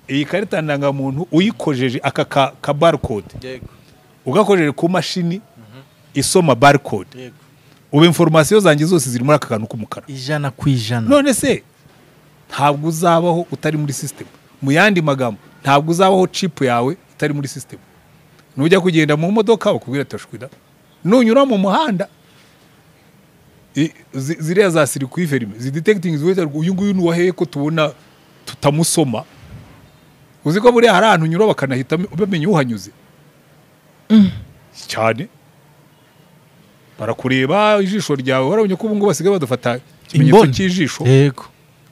Iyi karita ndangamuntu uyikojeje aka ka barcode, yego, ugakojeje ku mashini isoma barcode, yego, ubu information zanjye zose ziri muri aka kantu k'umukara 100%. None se ntabwo uzabaho utari muri system? Mu yandi magambo, ntabwo uzabaho chip yawe itari muri system. Nujya kugenda mu modoka bakubwira tashwida, nunyura mu muhanda ziriya za circuit fermé zi detecting ziweta uyu nguyu nuwaheye ko tubona tutamusoma. Uzi ko buriya hari ahantu unyura bakanahita bamenya uhanyuze cyane, barakureba ijisho ryawe. Warabonye ko ubu ngubu basigaye badufata ikimenyetso cy'ijisho. Yego.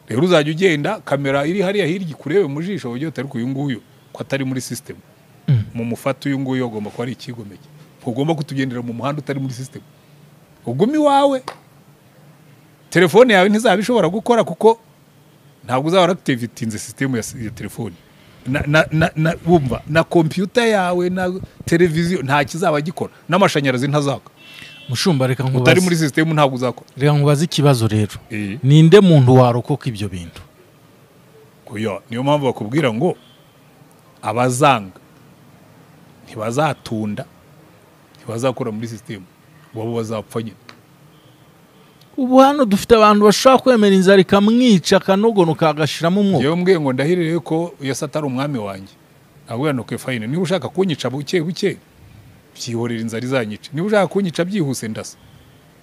Rero uzajya ugenda kamera iri hariya hirya ikurebe mu jisho, ujye utari uyu nguyu ko atari muri system, mu mufata uyu nguyu agomba kuba ari ikigomeke. Ugomba kutugendera mu muhanda utari muri system, ugumi wawe telefone yawe ntizaba ishobora gukora kuko ntabwo uzaba activatinze system ya telefone na wumva na computer yawe na televiziyo nta kizaba gikora, n'amashanyarazi ntazaka. Mushumba, reka nkubaze, utari muri system ntabwo uzakora. Reka nkubaze ikibazo rero, ninde muntu warokoka ibyo bintu? Oya, niyo mpamvu bakubwira ngo abazanga ntibazatunda, ntibazakora muri system, bo bazapfa nyine. Ubu hano dufite abantu bashobora kwemera inzara ikamwica akanogonoka agashiramo umwuka. Yewe mbwiye ngo ndahirire ko Yesu atari umwami wanjye, nabwo nuko fine, niba ushaka kunyica buke buke byihorera inzara izanyica, niba ushaka kunyica byihuse ndasa,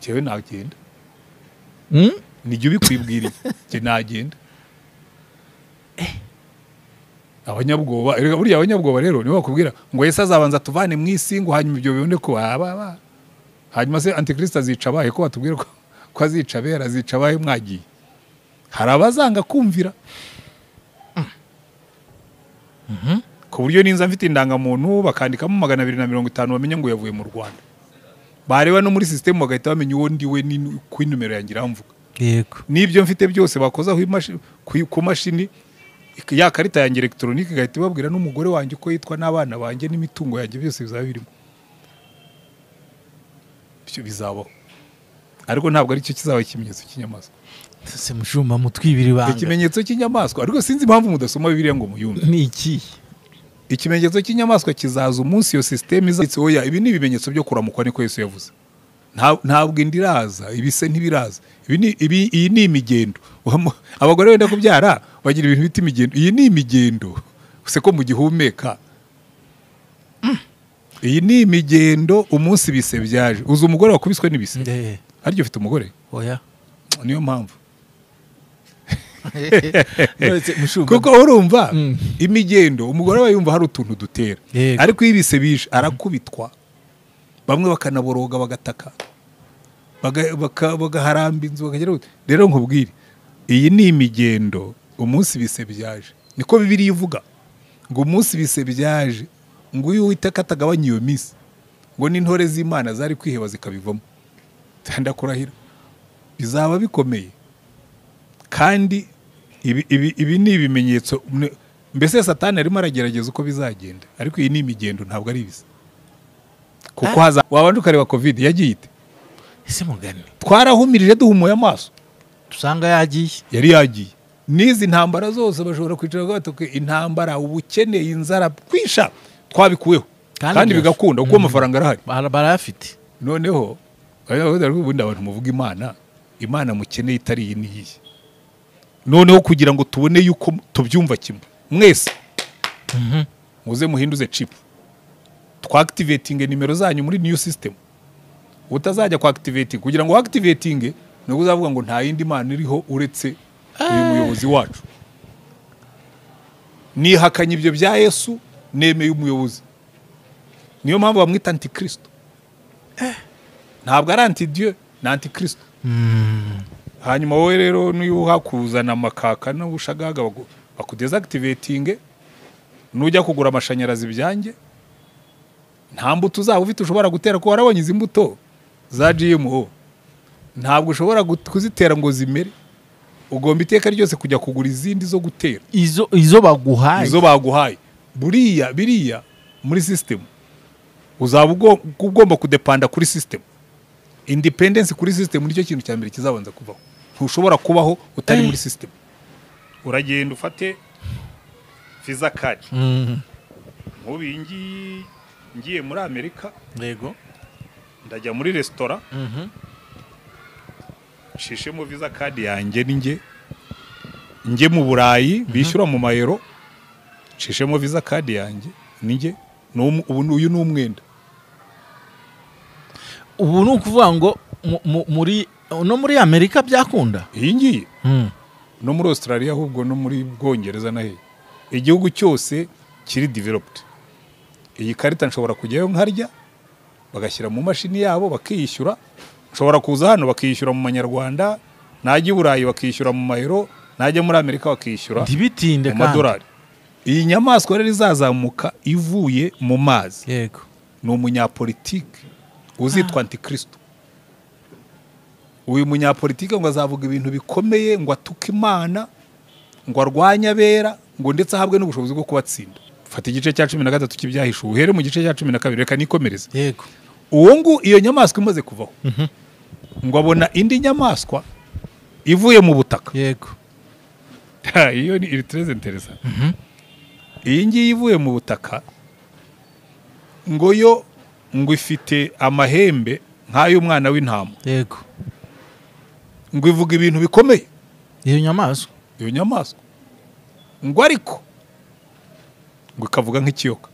jewe nagenda. Nijye ubikwibwiriye, je nagenda. Abanyabwoba, buriya abanyabwoba rero nibo bakubwira ngo Yesu azabanza tuvane mu isi ngo hanyuma ibyo bibone ko aba hanyuma se Antikristo azica abahe, ko batubwira ko azica abera, azica abahe mwagiye. Hari abazanga kumvira ku buryo ninza mfite indangamuntu bakandikamo 250 bamenye ngo yavuye mu Rwanda, bareba no muri system bagahita bamenya uwo ndiwe ku numero yanjye iramvuga. Yego. N'ibyo mfite byose bakozaho ku mashini ya karita yanjye electronique igahita ibabwira n'umugore wanjye uko yitwa n'abana banjye n'imitungo yanjye byose bizaba birimo. Ibyo bizabaho, ariko ntabwo ari cyo kizaba ikimenyetso cy'inyamaswa. Se mushumba, mutwibira ibanga. Ikimenyetso cy'inyamaswa, ariko sinzi impamvu mudasoma Bibiliya ngo muyumve. Ni iki? Ikimenyetso cy'inyamaswa kizaza umunsi iyo system izatse. Oya, ibi ni ibimenyetso byo kuramukwa, niko Yesu yavuze. Ntabwo indi iraza, ibise ntibiraza. Iyi ni imigendo. Abagore wenda kubyara bagira ibintu bita imigendo. Iyi ni imigendo. Use ko mugihumeka. Iyi ni imigendo umunsi bise byaje. Uzi umugore wakubiswe n'ibise? Haryo ufite umugore? Oya. Niyo mpamvu. Kuko urumva imigendo umugore aba yumva hari utuntu dutera, ariko iyo ibise bije arakubitwa, bamwe bakanaboroga bagataka, bagaharamba inzu bakagera. Rero nkubwire, iyi ni imigendo umunsi bise byaje. Niko Bibiliya ivuga ngo umunsi bise byaje, ngo uyu Uwiteka atagabanya iyo minsi, ngo n'intore z'Imana zari kwiheba zikabivamo. Ndakurahira bizaba bikomeye. Kandi ibi ni ibimenyetso. Mbese Satani arimo aragerageza uko bizagenda, ariko iyi ni imigendo ntabwo ari ibisa. Kuko haza wabanje ukareba Covid yagiye ite? Ese mugani twarahumirije duhumuye amaso tusanga yagiye, yari yagiye. N'izi ntambara zose bashobora kwicara batoke intambara, ubukene, inzara, kwisha twabikuweho kandi bigakunda kuko amafaranga arahari, barayafite. Noneho ubundi abantu muvuga Imana, Imana mukeneye itari iyi niyi. Noneho kugira ngo tubone yuko tubyumva kimwe mwese, muze muhinduze chip, twa activating nimero zanyu muri new system. Utazajya kwa activating, kugira ngo activating nubwo uzavuga ngo nta yindi Mana iriho uretse uyu muyobozi wacu. Nihakanye ibyo bya Yesu, nemeye umuyobozi. Niyo mpamvu bamwita Antikristo. Ntabwo ari anti Dieu, ni Antikristo. Hanyuma wowe rero niyo hakuzana amakaka n'ubushagaga bakudesactivating, nujya kugura amashanyarazi byanjye nta mbuto uzaba ufite ushobora gutera, ko warabonye izi mbuto za GMO ntabwo ushobora kuzitera ngo zimere. Ugomba iteka ryose kujya kugura izindi zo gutera, izo baguhaye, izo baguhaye. Buriya biriya muri system uzaba ugomba kudepanda kuri system. Independence kuri system nicyo kintu cya mbere kizabanza kuvaho. Ntushobora kubaho utari muri system. Uragenda ufate Visa card. Nk'ubu iyi ngiyi, ngiye muri Amerika, ndajya muri resitora, nshishemo Visa card yanjye, ninjye njye mu Burayi bishyura mu mayero, nshishemo Visa card yanjye, ninjye. Ubu uyu ni umwenda. Ubu ni ukuvuga ngo muri no muri Amerika byakunda? Iyi ngiyi, no muri Australia, ahubwo no muri Bwongereza, na hehe, igihugu cyose kiri developed, iyi karita nshobora kujyayo nkarya, bagashyira mu mashini yabo bakiyishyura. Nshobora kuza hano bakiyishyura mu manyarwanda, najya i Burayi bakishyura mu mayero, najya muri Amerika bakishyura ntibitinde mu kandi. madolari. Iyi nyamaswa rero izazamuka ivuye mu mazi ni umunyapolitike uzitwa antikristo. Uyu munyapolitike ngo azavuga ibintu bikomeye, ngo atuke Imana, ngo arwanye abera, ngo ndetse ahabwe n'ubushobozi bwo kubatsinda. Fata igice cya 13 cy'Ibyahishuwe, uhere mu gice cya 12. Reka nikomereze. Uwo ngu iyo nyamaswa imaze kuvaho, ngo abona indi nyamaswa ivuye mu butaka. Iyo ni iri très intéressant. Iyi ngiyi ivuye mu butaka, ngo yo ngo ifite amahembe nk'ay'umwana w'intama, ngo ivuga ibintu bikomeye. Iyo nyamaswa? Iyo nyamaswa, ngo ariko ngo ikavuga nk'ikiyoka.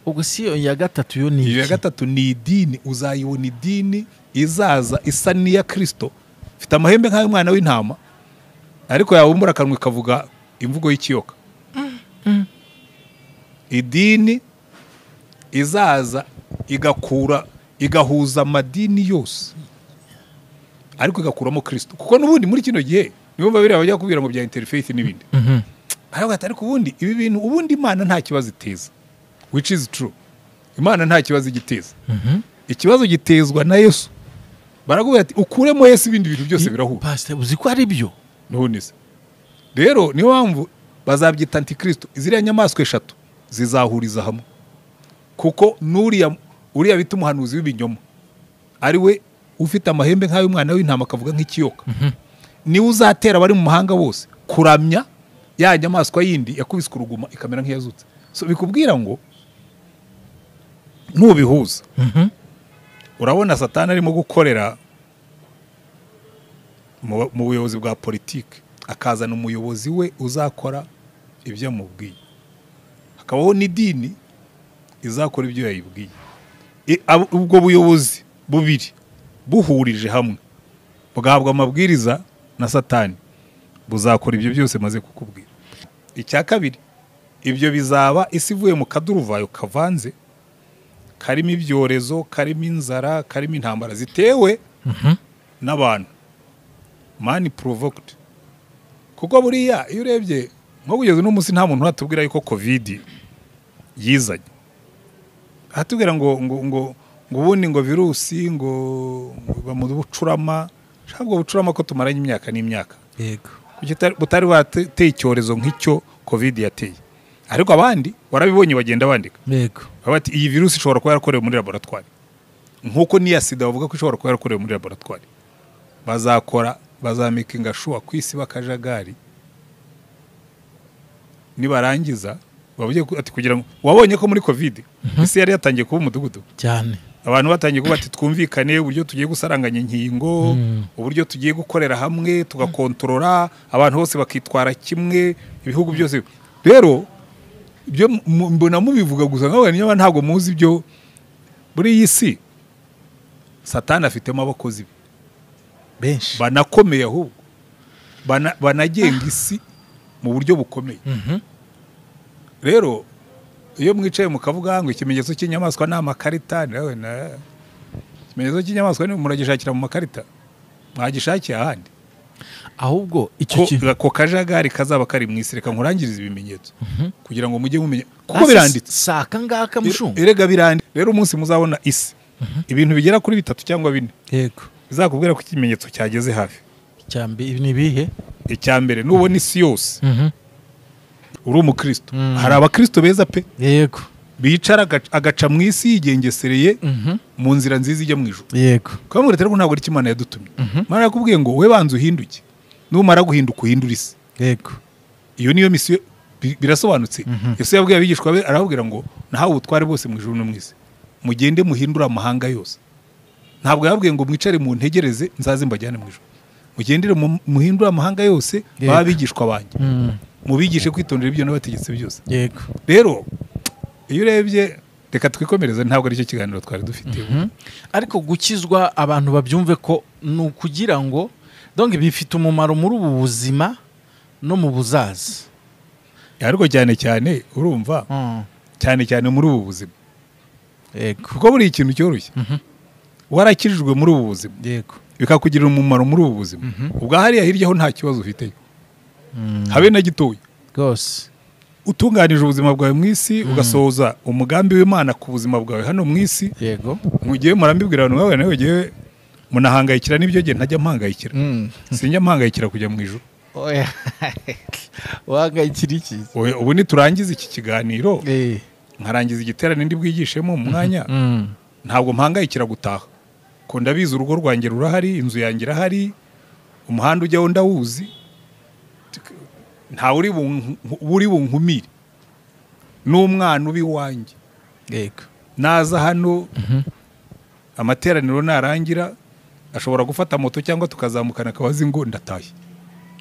Ubwo si iyo ya gatatu yo ni Iyo ya iki? gatatu ni idini. Uzayibona, idini izaza isa n'iya Kirisito, ifite amahembe nk'ay'umwana w'intama, ariko yabumbura akanwa ikavuga imvugo y'ikiyoka. Idini izaza igakura, igahuza amadini yose, ariko igakuramo Kirisito, kuko n'ubundi muri kino gihe niyo biriya bajya kubwira ngo bya interfaith n'ibindi. Aravuga ati: "Ariko ubundi ibi bintu, ubundi Imana nta kibazo iteza," which is true. Imana nta kibazo igiteza. Ikibazo gitezwa na Yesu. Barakubwira ati: "Ukuremo Yesu, ibindi bintu byose birahura." Pastor, uzi ko ari byo? None se rero niyo mpamvu bazabyita antikristo. Ziriya nyamaswa eshatu zizahuriza hamwe, kuko n'uriya uriya bita umuhanuzi w'ibinyoma, ari we ufite amahembe nk'ay'umwana w'intama akavuga nk'ikiyoka, niwe uzatera abari mu mahanga bose kuramya ya nyamaswa yindi yakubiswe uruguma ikamera nk'iyazutse. So bikubwira ngo nubihuza, urabona Satani arimo gukorera mu buyobozi bwa politiki, akazana umuyobozi we uzakora ibyo amubwiye, hakabaho n'idini izakora ibyo yayibwiye. Ubwo buyobozi bubiri buhurije hamwe, bugahabwa amabwiriza na Satani, buzakora ibyo byose maze kukubwira. Icya kabiri, ibyo bizaba isi ivuye mu kaduruvayo kavanze, karimo ibyorezo, karimo inzara, karimo intambara zitewe n'abantu, man provoked. Kuko buriya iyo urebye nko kugeza uno munsi, nta muntu uratubwira yuko COVID yizanye. Aratubwira ngo ubundi ngo virusi ngo iba mu bucurama. Shaka ubwo bucurama ko tumaranye imyaka n'imyaka, kuki butari bateye icyorezo nk'icyo COVID yateye? Ariko abandi warabibonye, bagenda bandika. Baba bati: "Iyi virusi ishobora kuba yarakorewe muri laboratwari," nk'uko n'iya sida bavuga ko ishobora kuba yarakorewe muri laboratwari. Bazakora, bazamakinga sure ku isi bakajagari, nibarangiza bavuge ati kugira ngo wabonye ko muri COVID isi yari yatangiye kuba umudugudu. Cyane. Abantu batangiye kuba ati: "Twumvikane uburyo tugiye gusaranganya inkingo, uburyo tugiye gukorera hamwe, tugakontorora abantu bose bakitwara kimwe, ibihugu byose." Rero ibyo mbona mubivuga gusa nkawe, niba ntabwo muzi ibyo muri iyi si, Satani afitemo abakozi be benshi banakomeye, ahubwo banagenga isi mu buryo bukomeye. Rero iyo mwicaye mukavuga ngo ikimenyetso cy'inyamaswa ni amakarita, nawe ikimenyetso cy'inyamaswa ni muragishakira mu makarita, mwagishakiye ahandi. Ahubwo icyo kintu Ako kajagari kazaba kari mu isi, reka nkurangirize ibimenyetso kugira ngo mujye mumenya, kuko biranditse. Si aka ngaka, mushumba? Erega biranditse. Rero umunsi muzabona isi ibintu bigera kuri bitatu cyangwa bine bizakubwira ko ikimenyetso cyageze hafi. Cyambi ni ibihe? Icya mbere, nubona isi yose, uri umukristo, hari abakristo beza pe, bicara agaca mu isi yigengesereye mu nzira nziza ijya mu ijuru, kamwe rero ntabwo ari Imana yadutumye. Imana yakubwiye ngo we banza uhinduke, numara guhinduka uhindure isi. Iyo niyo misiyo. Birasobanutse. Yesu yabwiye abigishwa be, arababwira ngo nahawe ubutware bwose mu ijuru no mu isi, mugende muhindure amahanga yose. Ntabwo yababwiye ngo mwicare mu ntegereze nzaze mbajyane mu ijuru. Mugendere muhindure amahanga yose, babe abigishwa banjye, mubigishe kwitondera ibyo nabategetse byose. Rero iyo urebye, reka twikomereze, ntabwo aricyo kiganiro twari dufite. Ariko gukizwa abantu babyumve ko ni ukugira ngo donc bifite umumaro muri ubu buzima no mu buzaza. Ariko cyane cyane urumva, cyane cyane muri ubu buzima, kuko buri ikintu cyoroshye warakijijwe muri ubu buzima, bikakugirira umumaro muri ubu buzima, ubwo hariya hirya ho nta kibazo ufiteyo habe na gitoya. Rwose. Utunganije ubuzima bwawe mu isi, ugasohoza umugambi w'Imana ku buzima bwawe hano mu isi. Mugiye murambibwira abantu bawe, nawe giye munahangayikira n'ibyo gihe ntajya mpangayikira. Sinjya mpangayikira kujya mu ijuru. Oya. Wahangayikira iki? Oya, ubu niturangiza iki kiganiro, nkarangiza igiterane ndi bwigishemo mu mwanya, ntabwo mpangayikira gutaha, ko ndabizi urugo rwanjye rurahari, inzu yanjye irahari, umuhanda ujyaho ndawuzi, ntawe uri bunkumire, n'umwana uba iwanjye naza hano amateraniro narangira ashobora gufata moto cyangwa tukazamukana akabazi ngo ndataye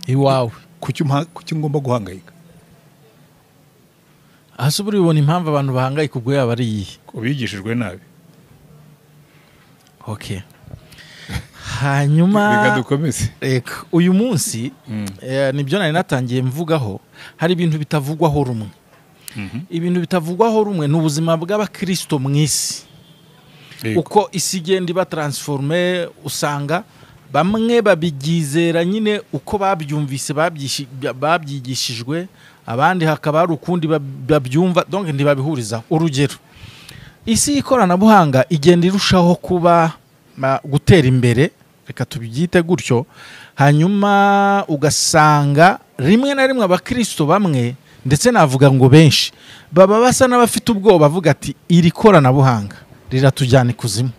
iwawe. Kuki ngomba guhangayika? Hasi ubu uribona impamvu abantu bahangayika ubwo yaba ari iyihe? Bigishijwe nabi. Okay. Hanyuma reka dukomeze. Reka uyu munsi nibyo nari natangiye mvugaho, hari ibintu bitavugwaho rumwe. Ibintu bitavugwaho rumwe ni ubuzima bw'abakristo mu isi. Uko isi igenda iba transforme, usanga bamwe babigizera nyine uko babyumvise, babyigishijwe, abandi hakaba hari ukundi babyumva, donc ntibabihuriza. Urugero, isi y'ikoranabuhanga igenda irushaho kuba gutera imbere, reka tubyite gutyo. Hanyuma ugasanga rimwe na rimwe abakristo bamwe, ndetse navuga ngo benshi, baba basa n'abafite ubwoba, bavuga ati iri koranabuhanga riratujyana ikuzimu,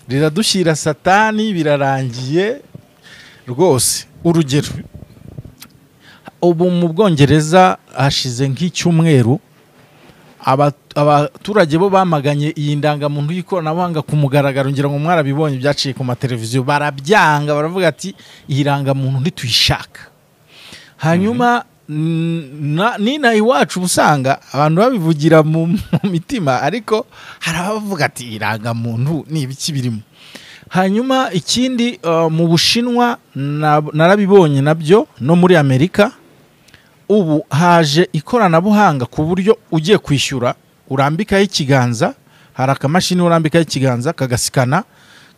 riradushyira satani, birarangiye rwose. Urugero, ubu mu Bwongereza hashize nk'icyumweru abaturage bo bamaganye iyi ndangamuntu y'ikoranabuhanga ku mugaragaro, ngira ngo mwarabibonye byaciye ku mateleviziyo, barabyanga, baravuga ati iyi rangamuntu ntituyishaka. Hanyuma nina iwacu usanga abantu babivugira mu mitima, ariko hari abavuga ati irangamuntu ni ibiki birimo. Hanyuma ikindi, mu Bushinwa narabibonye nabyo, no muri Amerika ubu haje ikoranabuhanga ku buryo ugiye kwishyura urambikaho ikiganza, hari akamashini urambikaho ikiganza kagasikana,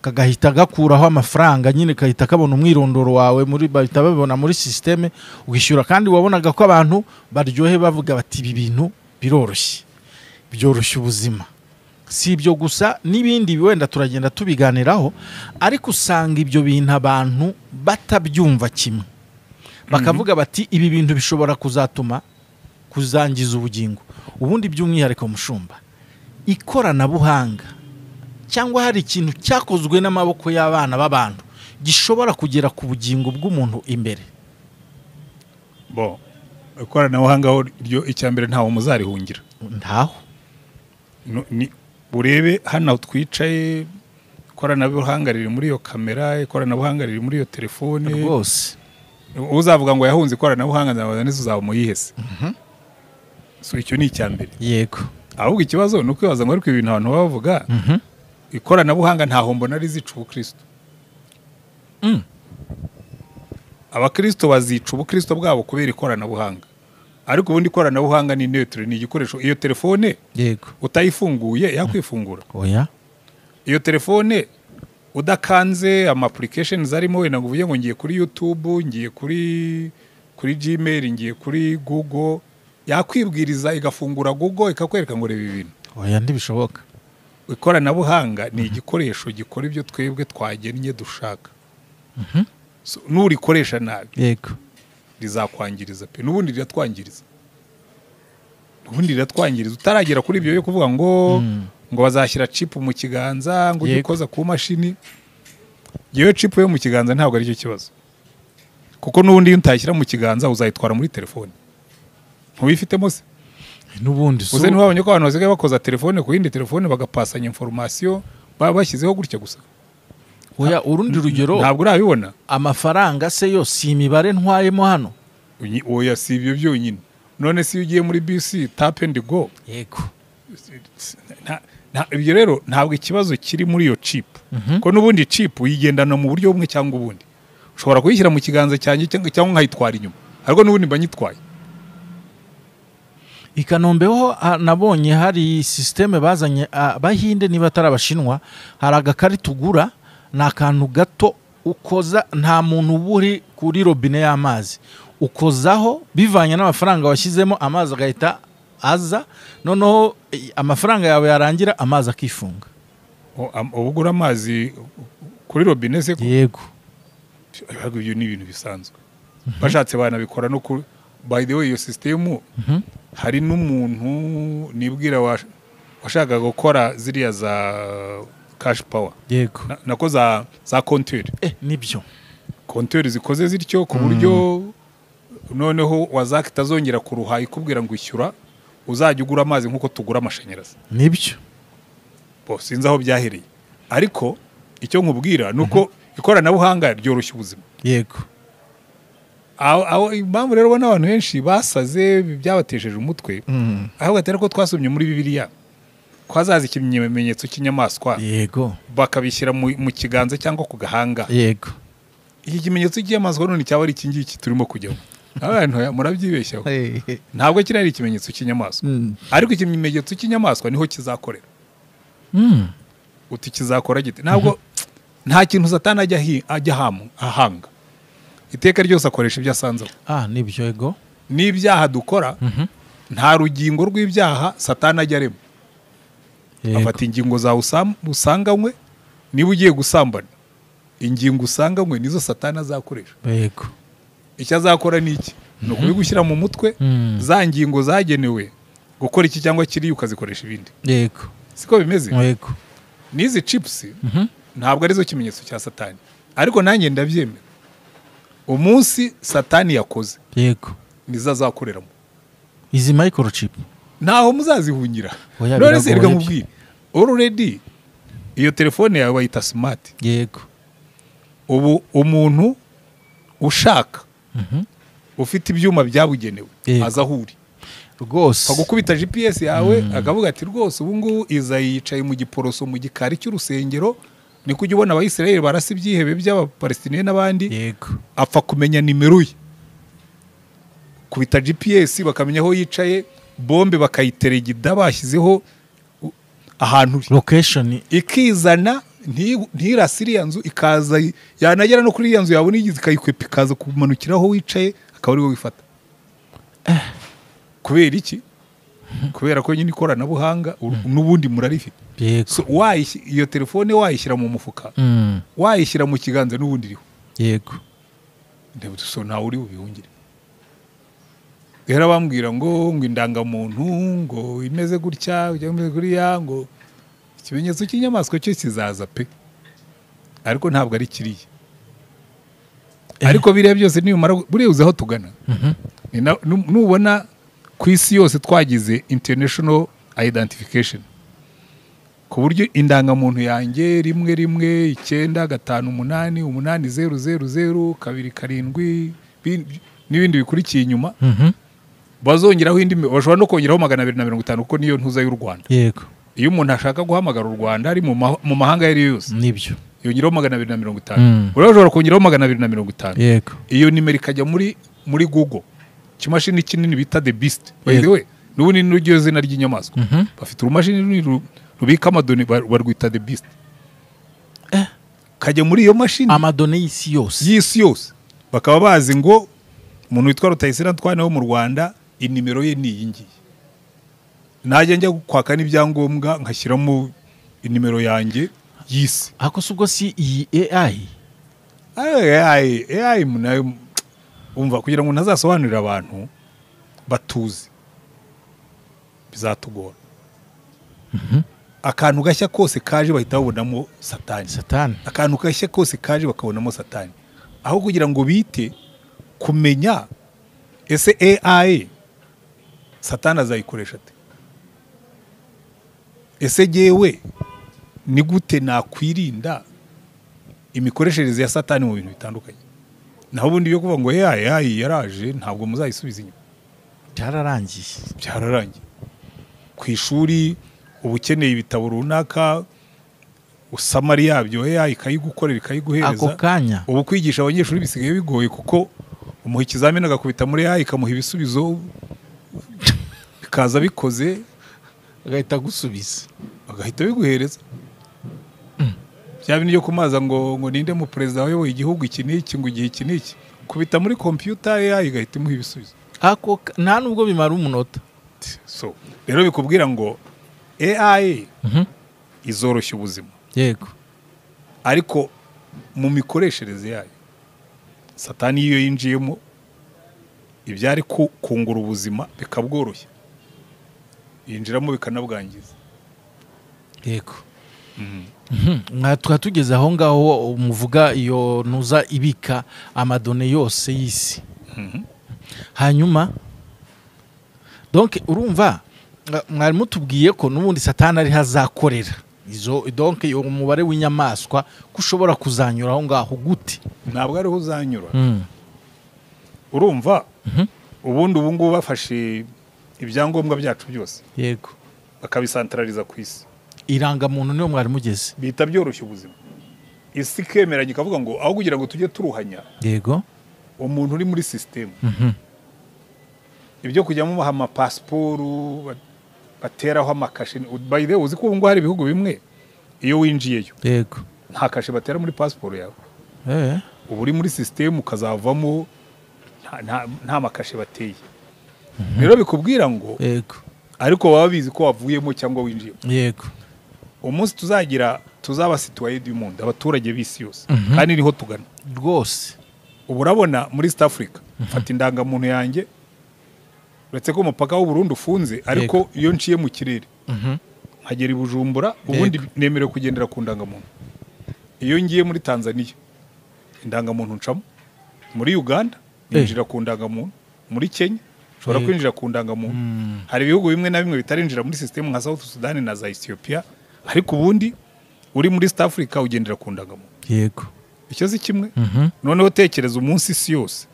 kagahita gakuraho amafaranga nyine, kahita kabona umwirondoro wawe, muri bahita babibona muri systeme, ugishyura. Kandi wabonaga ko abantu baryohe bavuga bati ibi bintu biroroshye, byoroshye ubuzima. Si ibyo gusa, n'ibindi wenda turagenda tubiganiraho, ariko usanga ibyo bintu abantu batabyumva kimwe, bakavuga bati ibi bintu bishobora kuzatuma kuzangiza ubugingo. Ubundi by'umwihariko mushumba, ikoranabuhanga cyangwa hari ikintu cyakozwe n'amaboko y'abana b'abantu gishobora kugera ku bugingo bw'umuntu imbere. Bo ikoranabuhanga ryo icyambere ntawo muzarihungira, ntaho. Urebe hano twicaye, ikoranabuhanga riri muri iyo kamera, ikoranabuhanga riri muri iyo telefone rwose. Uzavuga ngo yahunze ikoranabuhanga nzabaza neza uzaba muyihese. So icyo ni icyambere. Yego. Ahubwo ikibazo ni ukwibaza ngo ariko ibintu abantu bavuga, ikoranabuhanga ntaho mbona rizica ubukristo. Abakristo bazica ubukristo bwabo kubera ikoranabuhanga, ariko ubundi ikoranabuhanga ni neutre, ni igikoresho. Iyo telefone yego utayifunguye yakwifungura. Oya. Iyo telefone udakanze ama applications arimo, wenda ngo uvuye ngo ngiye kuri YouTube, ngiye kuri Gmail, ngiye kuri Google, yakwibwiriza igafungura Google ikakwereka ngo reba ibintu. Oya, ntibishoboka. Ikoranabuhanga ni igikoresho gikora ibyo twebwe twagennye dushaka. So, nurikoresha nabi yego rizakwangiriza pe, n'ubundi riratwangiriza. N'ubundi riratwangiriza utaragera kuri ibyo yo kuvuga ngo ngo bazashyira chip mu kiganza ngo ugikoza ku mashini. Yewe chip yo mu kiganza ntabwo ari cyo kibazo, kuko n'ubundi iyo utayishyira mu kiganza uzayitwara muri telefone. Ntubifitemo se? N'ubundi uze ntiwabonye ko abantu basigaye bakoza telefone ku yindi telefone, bagapasanya information, baba bashyizeho gutya gusa? Oya, urundi rugero. Ntabwo urabibona? Amafaranga se yo si imibare ntwayemo hano? Oya, si ibyo byonyine. None se iyo ugiye muri bisi, tap and go? Yego. Ibyo rero ntabwo ikibazo kiri muri iyo chip, ko n'ubundi chip uyigendana mu buryo bumwe cyangwa ubundi. Ushobora kuyishyira mu kiganza cyanjye cyangwa nkayitwara inyuma, ariko n'ubundi mba nyitwaye. I Kanombe ho nabonye hari système bazanye Abahinde, niba atari Abashinwa. Hari agakarita ugura, ni akantu gato ukoza, nta muntu uba uri kuri robine y'amazi, ukozaho bivanye n'amafaranga washyizemo, amazi agahita aza. Noneho amafaranga yawe yarangira, amazi akifunga. Uba ugura amazi kuri robine se? Yego. Ariko ibyo ni ibintu bisanzwe, bashatse banabikora no kuri, by the way, iyo sisitemu hari n'umuntu nibwira washakaga gukora ziriya za cash power. Nako za compteur. Nibyo. Compteur zikoze zityo, ku buryo noneho WASAC itazongera kuruha ikubwira ngo ishyura, uzajya ugura amazi nk'uko tugura amashanyarazi. Nibyo. Bo sinzi aho byahereye, ariko icyo nkubwira ni uko ikoranabuhanga ryoroshya ubuzima. Aho impamvu rero ubona abantu benshi basaze, byabatesheje umutwe, ahubwo atari ko twasomye muri Bibiliya ko hazaza ikimenyetso cy'inyamaswa, bakabishyira mu kiganza cyangwa ku gahanga. Iki kimenyetso cy'inyamaswa none cyaba ari iki ngiki turimo kujyamo? Abantu murabyibeshyaho, ntabwo kiriya ari ikimenyetso cy'inyamaswa, ariko ikimenyetso cy'inyamaswa niho kizakorera. Uti kizakora gite? Ntabwo, nta kintu Satani ajya ahanga, iteka ryose akoresha ibyo asanzeho. Nibyo, yego. N'ibyaha dukora, nta rugingo rw'ibyaha Satani ajya arema. Afata ingingo zawe usanganywe. Niba ugiye gusambana, ingingo usanganywe nizo Satani azakoresha. Icyo azakora ni iki? Ni ukubigushyira mu mutwe, za ngingo zagenewe gukora iki cyangwa kiriya ukazikoresha ibindi. Siko bimeze? Yego. N'izi chips ntabwo arizo kimenyetso cya Satani, ariko nanjye ndabyemera, umunsi Satani yakoze nizo azakoreramo. Izi microchip Ntaho muzazihungira. Oya, None se biragoye reka byo. nkubwire, already iyo telefone yawe bayita smart. Ubu umuntu ushaka, ufite ibyuma byabugenewe, aza aho uri agukubita GPS yawe, akavuga ati rwose ubu ngubu iza yicaye mu Giporoso, mu gikari cy'urusengero. Niko ujya ubona Abayisiraheli barasa ibyihebe by'Abapalestiniya n'abandi, apfa kumenya nimero ye, kubita GPS bakamenya aho yicaye, bombe bakayiteregida bashyizeho ahantu uri, Location. ikizana, ntirase iriya nzu, ikaza yanagera no kuri iriya nzu, yabona igize ikayikwepa, ikaza kumanukira aho wicaye, akaba ari wowe wifata. Kubera iki? Kubera ko nyine ikoranabuhanga n'ubundi murarifite. So, iyo telefone wayishyira mu mufuka, wayishyira mu kiganza, n'ubundi iriho. So ntawe uri bubihungire. Rero bambwira ngo indangamuntu ngo imeze gutya cyangwa imeze kuriya, ngo ikimenyetso cy'inyamaswa cyo kizaza pe, ariko ntabwo ari kiriya. Ariko biriya byose nibimara, buriya uzi aho tugana? Nubona ku isi yose twagize international identification, ku buryo indangamuntu yanjye 11958800027 n'ibindi bikurikiye inyuma, bazongeraho indi, bashobora no kongeraho 250, kuko niyo ntuza y'u Rwanda. Iyo umuntu ashaka guhamagara u Rwanda ari mu mahanga ayo ari yo yose, yongeraho 250. Uriya ushobora kongeraho 250, iyo nimero ikajya muri Google, ikimashini kinini bita the beast. By the way, n'ubundi ni ryo zina ry'inyamaswa. Bafite urumashini runini rubika ama données, barwita the beast. Kajya muri iyo mashini. Ama données y'isi yose. Y'isi yose, bakaba bazi ngo umuntu witwa Rutayisire Antoine wo mu Rwanda, inimero ye ni iyi ngiyi. Najya njya kwaka n'ibyangombwa nkashyiramo inimero yanjye y'isi. Ariko si ubwo si iyi AI? AI, AI nayo umva, kugira ngo ntazasobanurire abantu batuzi bizatugora. Akantu gashya kose kaje bahita babonamo Satani. Satani. Akantu gashya kose kaje bakabonamo Satani, aho kugira ngo bite kumenya ese AI Satani azayikoresha ate? Ese jyewe ni gute nakwirinda imikoreshereze ya Satani mu bintu bitandukanye? Naho ubundi yo kuvuga ngo AI yaraje, ntabwo muzayisubiza inyuma. Byararangiye. Ku ishuri uba ukeneye ibitabo runaka, usamari yabyo AI ikayigukorera, ikayiguhereza ako kanya. Ubu kwigisha abanyeshuri bisigaye bigoye, kuko umuha ikizamini agakubita muri AI ikamuha ibisubizo, bikaza bikoze, agahita gusubiza, agahita biguhereza. Bya bintu byo kumaza ngo ninde mu perezida wayoboye igihugu iki n'iki, ngo igihe iki n'iki, kubita muri computer AI igahita imuha ibisubizo ako, nta nubwo bimara umunota. So rero bikubwira ngo AI izoroshya ubuzima, yego, ariko mu mikoreshereze yayo Satani iyo yinjiyemo ibyari kungura ubuzima bikabworoshya, yinjiramo bikanabwangiza. Yego. Twaba tugeze aho ngaho muvuga iyo ntuza ibika amadone yose y'isi. Hanyuma donc urumva mwari mutubwiye ko n'ubundi Satani ari hazakorera izo, donc iyo umubare w'inyamaswa ko ushobora kuzanyura aho ngaho gute? Ntabwo ariho uzanyura. Urumva ubundi ubu ngubu bafashe ibyangombwa byacu byose, yego, bakabisantraliza ku isi. Irangamuntu niyo mwari mugeze, bihita byoroshya ubuzima. Isi ikemeranya ikavuga ngo aho kugira ngo tujye turuhanya, yego, umuntu uri muri system, ibyo kujya mubaha amapasiporo bateraho amakashe. By the way, uzi ko ubu ngubu hari ibihugu bimwe iyo winjiyeyo, yego, nta kashe batera muri pasiporo yawe. Ubu uri muri system ukazavamo nta makashe bateye. Rero bikubwira ngo, yego, ariko baba bizi ko wavuyemo cyangwa winjiyemo. Yego. Umunsi tuzagira tuzaba citoyen du monde, abaturage b'isi yose, kandi niho tugana rwose. Ubu urabona muri East Africa mfata indangamuntu yanjye, uretse ko umupaka w'u Burundi ufunze, ariko iyo nciye mu kirere nkagera i Bujumbura, ubundi nemerewe kugendera ku ndangamuntu. Iyo ngiye muri Tanzania indangamuntu ncamo, muri Uganda ninjira ku ndangamuntu, muri Kenya ushobora kwinjira ku ndangamuntu. Hari ibihugu bimwe na bimwe bitarinjira muri system nka South Sudan na za Ethiopia, ariko ubundi uri muri East Africa ugendera ku ndangamuntu. Yego. Icyo si kimwe. Noneho tekereza umunsi isi yose,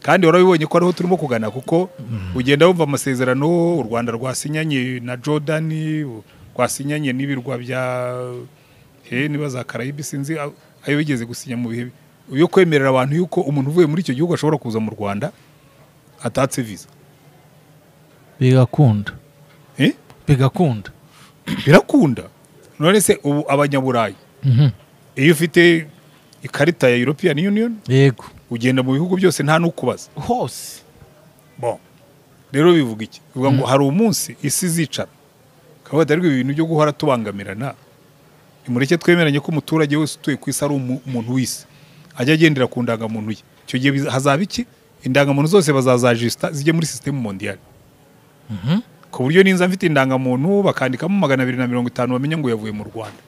kandi warabibonye ko ariho turimo kugana, kuko ugenda wumva amasezerano u Rwanda rwasinyanye na Jordan, rwasinyanye n'ibirwa bya niba za Caraïbes, sinzi ayo bigeze gusinya mu bihe yo kwemerera abantu yuko umuntu uvuye muri icyo gihugu ashobora kuza mu Rwanda atatse visa. Bigakunda. Bigakunda. Birakunda. None se ubu abanyaburayi, iyo ufite ikarita ya European Union, yego, ugenda mu bihugu byose nta nukubaza hose. Bon, rero bivuga iki? Bivuga ngo hari umunsi isi izicara kavuga ariko ibintu byo guhora tubangamirana, nimureke twemeranye ko umuturage wese utuye ku isi ari umuntu w'isi, ajya agendera ku ndangamuntu ye. Icyo gihe hazaba iki? Indangamuntu zose bazazajista zijye muri system mondiale. Ku buryo ninza mfite indangamuntu bakandikamo 250 bamenya ngo yavuye mu Rwanda.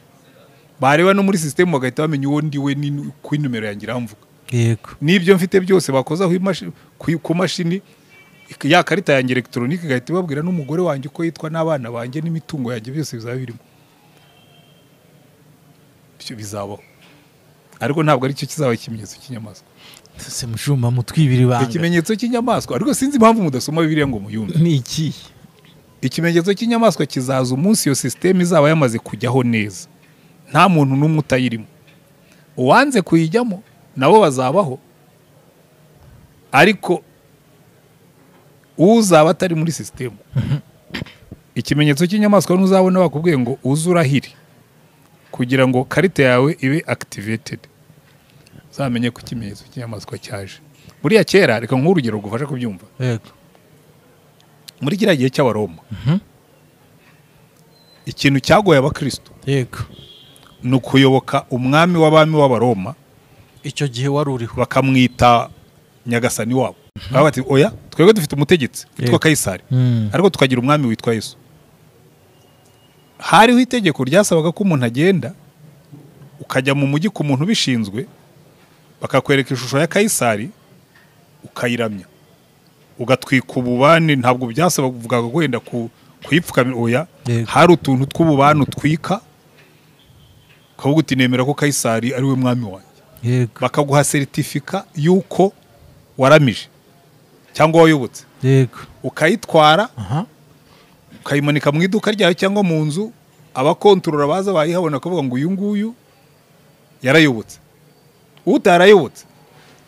Bareba no muri system bagahita bamenya uwo ndi we ku numero yanjye iramvuga. Yego. Nibyo mfite byose bakozaho ku mashini ya karita yanjye electronique igahita ibabwira n'umugore wanjye uko yitwa n'abana banjye n'imitungo yanjye byose bizaba birimo. Ibyo bizabaho. Ariko ntabwo ari cyo kizaba ikimenyetso cy'inyamaswa. Se mushumba mutwibira ibanga. Ikimenyetso cy'inyamaswa, ariko sinzi impamvu mudasoma Bibiliya ngo muyumve. Ni iki? Ikimenyetso cy'inyamaswa kizaza umunsi iyo system izaba yamaze kujyaho neza, nta muntu n'umwe utayirimo. Uwanze kuyijyamo nabo bazabaho, ariko uzaba atari muri system, ikimenyetso cy'inyamaswa ntuzabona bakubwiye ngo uzurahire kugira ngo karita yawe ibe activated, uzamenye ko ikimenyetso cy'inyamaswa cyaje. Buriya kera, reka nk'urugero rugufasha kubyumva. Yego. Muri kiriya gihe cy'Abaroma, ikintu cyagoye abakristo, yego, ni ukuyoboka umwami w'abami w'Abaroma. Icyo gihe wari uriho, bakamwita nyagasani wabo. Baba bati oya, twebwe dufite umutegetsi witwa Kaisari, ariko tukagira umwami witwa Yesu. Hariho itegeko ryasabaga ko umuntu agenda ukajya mu mujyi ku muntu ubishinzwe, bakakwereka ishusho ya Kaisari ukayiramya. Ugatwika ububani, ntabwo byasabaga wenda kuyipfukamira, oya, hari utuntu tw'ububani utwika ukavuga uti nemera ko Kayisari ari we mwami wanjye. Bakaguha seritifika y'uko waramije cyangwa wayobotse. Ukayitwara ukayimanika mu iduka ryawe cyangwa mu nzu, abakontorora baza bayihabona bakavuga ngo uyu nguyu yarayobotse. Utarayobotse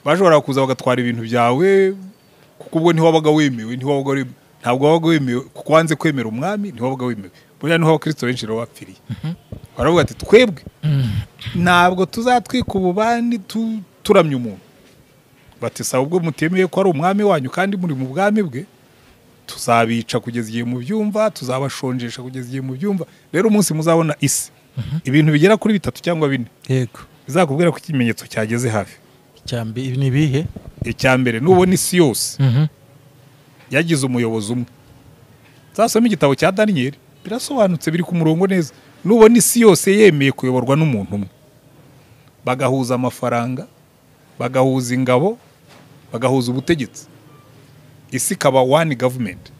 bashobora kuza bagatwara ibintu byawe, kuko ubwo ntiwabaga wemewe, ntabwo wabaga wemewe kuko wanze kwemera umwami, ntiwabaga wemewe. Buriya niho abakristo benshi rero bapfiriye. Baravuga ati twebwe ntabwo tuzatwika ububani turamya umuntu. Bati sawa, ubwo mutemeye ko ari umwami wanyu kandi muri mu bwami bwe, tuzabica kugeza igihe mu byumva, tuzabashonjesha kugeza igihe mu byumva. Rero umunsi muzabona isi ibintu bigera kuri 3 cyangwa 4, yego, bizakubwira ko ikimenyetso cyageze hafi. Icyambere ni bihe? Icyambere nubona isi yose yagize umuyobozi umwe. Zasoma igitabo cya Daniel, birasobanutse, biri ku murongo neza. Nubona isi yose yemeye kuyoborwa n'umuntu umwe, bagahuza amafaranga, bagahuza ingabo, bagahuza ubutegetsi, isi ikaba one government,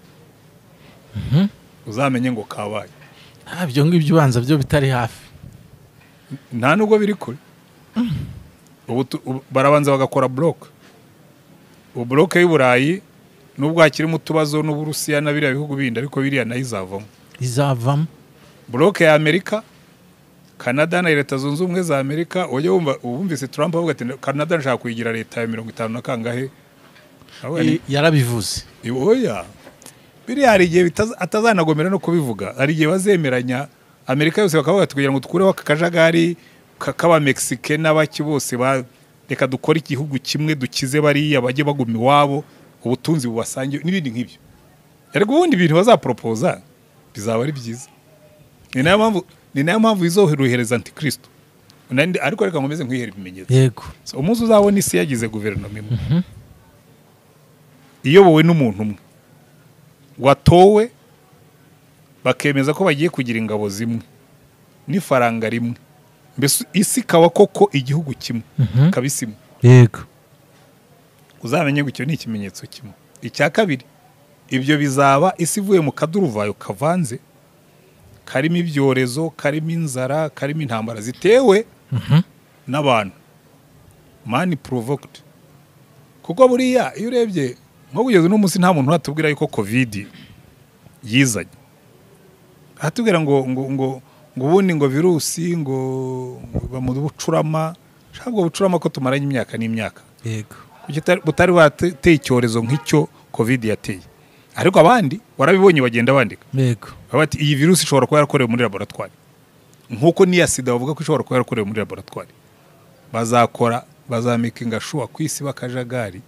uzamenye ngo kabaye. Ibyo ngibyo ubanza byo bitari hafi, nta nubwo biri kure. Ubu barabanza bagakora block. Ubu block y'Uburayi nubwo hakirimo utubazo n'Uburusiya na biriya bihugu bindi, ariko biriya nayo izavamo. Izavamo. Block ya Amerika, Canada na Leta Zunze Ubumwe za Amerika. Ujye wumva wumvise Trump avuga ati Canada nshaka kuyigira leta ya 50 na kangahe. Yarabivuze. Oya, biriya hari igihe atazanagomera no kubivuga. Hari igihe bazemeranya Amerika yose bakavuga ati kugira ngo dukureho aka kajagari k'aba Mexique n'abaki bose, reka dukore igihugu kimwe dukize bariya bajye baguma iwabo, ubutunzi bubasangiye n'ibindi nk'ibyo. Ariko ubundi ibintu bazaporopoza bizaba ari byiza. Ni nayo mpamvu izoheruhereza antikristo. Ariko reka nkomeze nkwihera ibimenyetso. Yego. So, umunsi uzabona isi yagize guverinoma imwe iyobowe n'umuntu umwe watowe, bakemeza ko bagiye kugira ingabo zimwe n'ifaranga rimwe, mbese isi ikaba koko igihugu kimwe, ikaba isi imwe, Yego. uzamenye ngo icyo ni ikimenyetso kimwe. Icya kabiri, ibyo bizaba isi ivuye mu kaduruvayo kavanze, karimo ibyorezo, karimo inzara, karimo intambara zitewe n'abantu, man provoked. Kuko buriya iyo urebye nko kugeza uno munsi nta muntu uratubwira yuko COVID yizanye. Aratubwira ngo ngo ngo ngo ubundi ngo virusi ngo ngo mu bucurama, shaka ubwo bucurama ko tumaranye imyaka n'imyaka, Yego. kuki butari bateye icyorezo nk'icyo COVID yateye? Ariko abandi warabibonye bagenda bandika. Yego. Baba bati iyi virusi ishobora kuba yarakorewe muri laboratoire, nk'uko n'iya sida bavuga ko ishobora kuba yarakorewe muri laboratoire. Bazakora, bazamakinga sure ku isi bakajagari,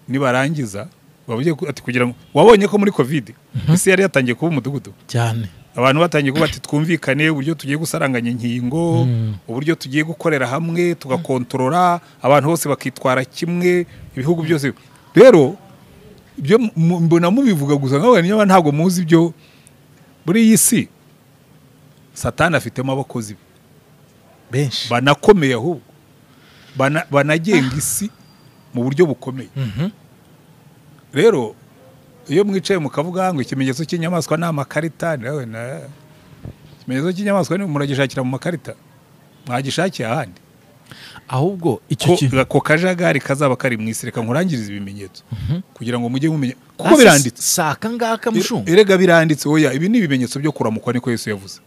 nibarangiza bavuge ati kugira ngo wabonye ko muri COVID isi yari yatangiye kuba umudugudu cyane. Abantu batangiye kuba ati twumvikane uburyo tugiye gusaranganya inkingo, uburyo tugiye gukorera hamwe tugakontorora, abantu bose bakitwara kimwe, ibihugu byose. Rero ibyo mbona mubivuga gusa nkawe niba ntabwo muzi ibyo. Muri iyi si Satani afitemo abakozi be benshi banakomeye, ahubwo banagenga isi mu buryo bukomeye. Rero iyo mwicaye mukavuga ngo ikimenyetso cy'inyamaswa ni amakarita, nawe na ikimenyetso cy'inyamaswa ni muragishakira mu makarita, mwagishakiye ahandi. Ahubwo icyo Ko kintu ako kajagari kazaba kari mu isi, reka nkurangirize ibimenyetso kugira ngo mujye mumenya, kuko biranditse. Si aka ngaka, mushumba? Erega biranditse. Oya, ibi ni ibimenyetso byo kuramukwa, niko Yesu yavuze.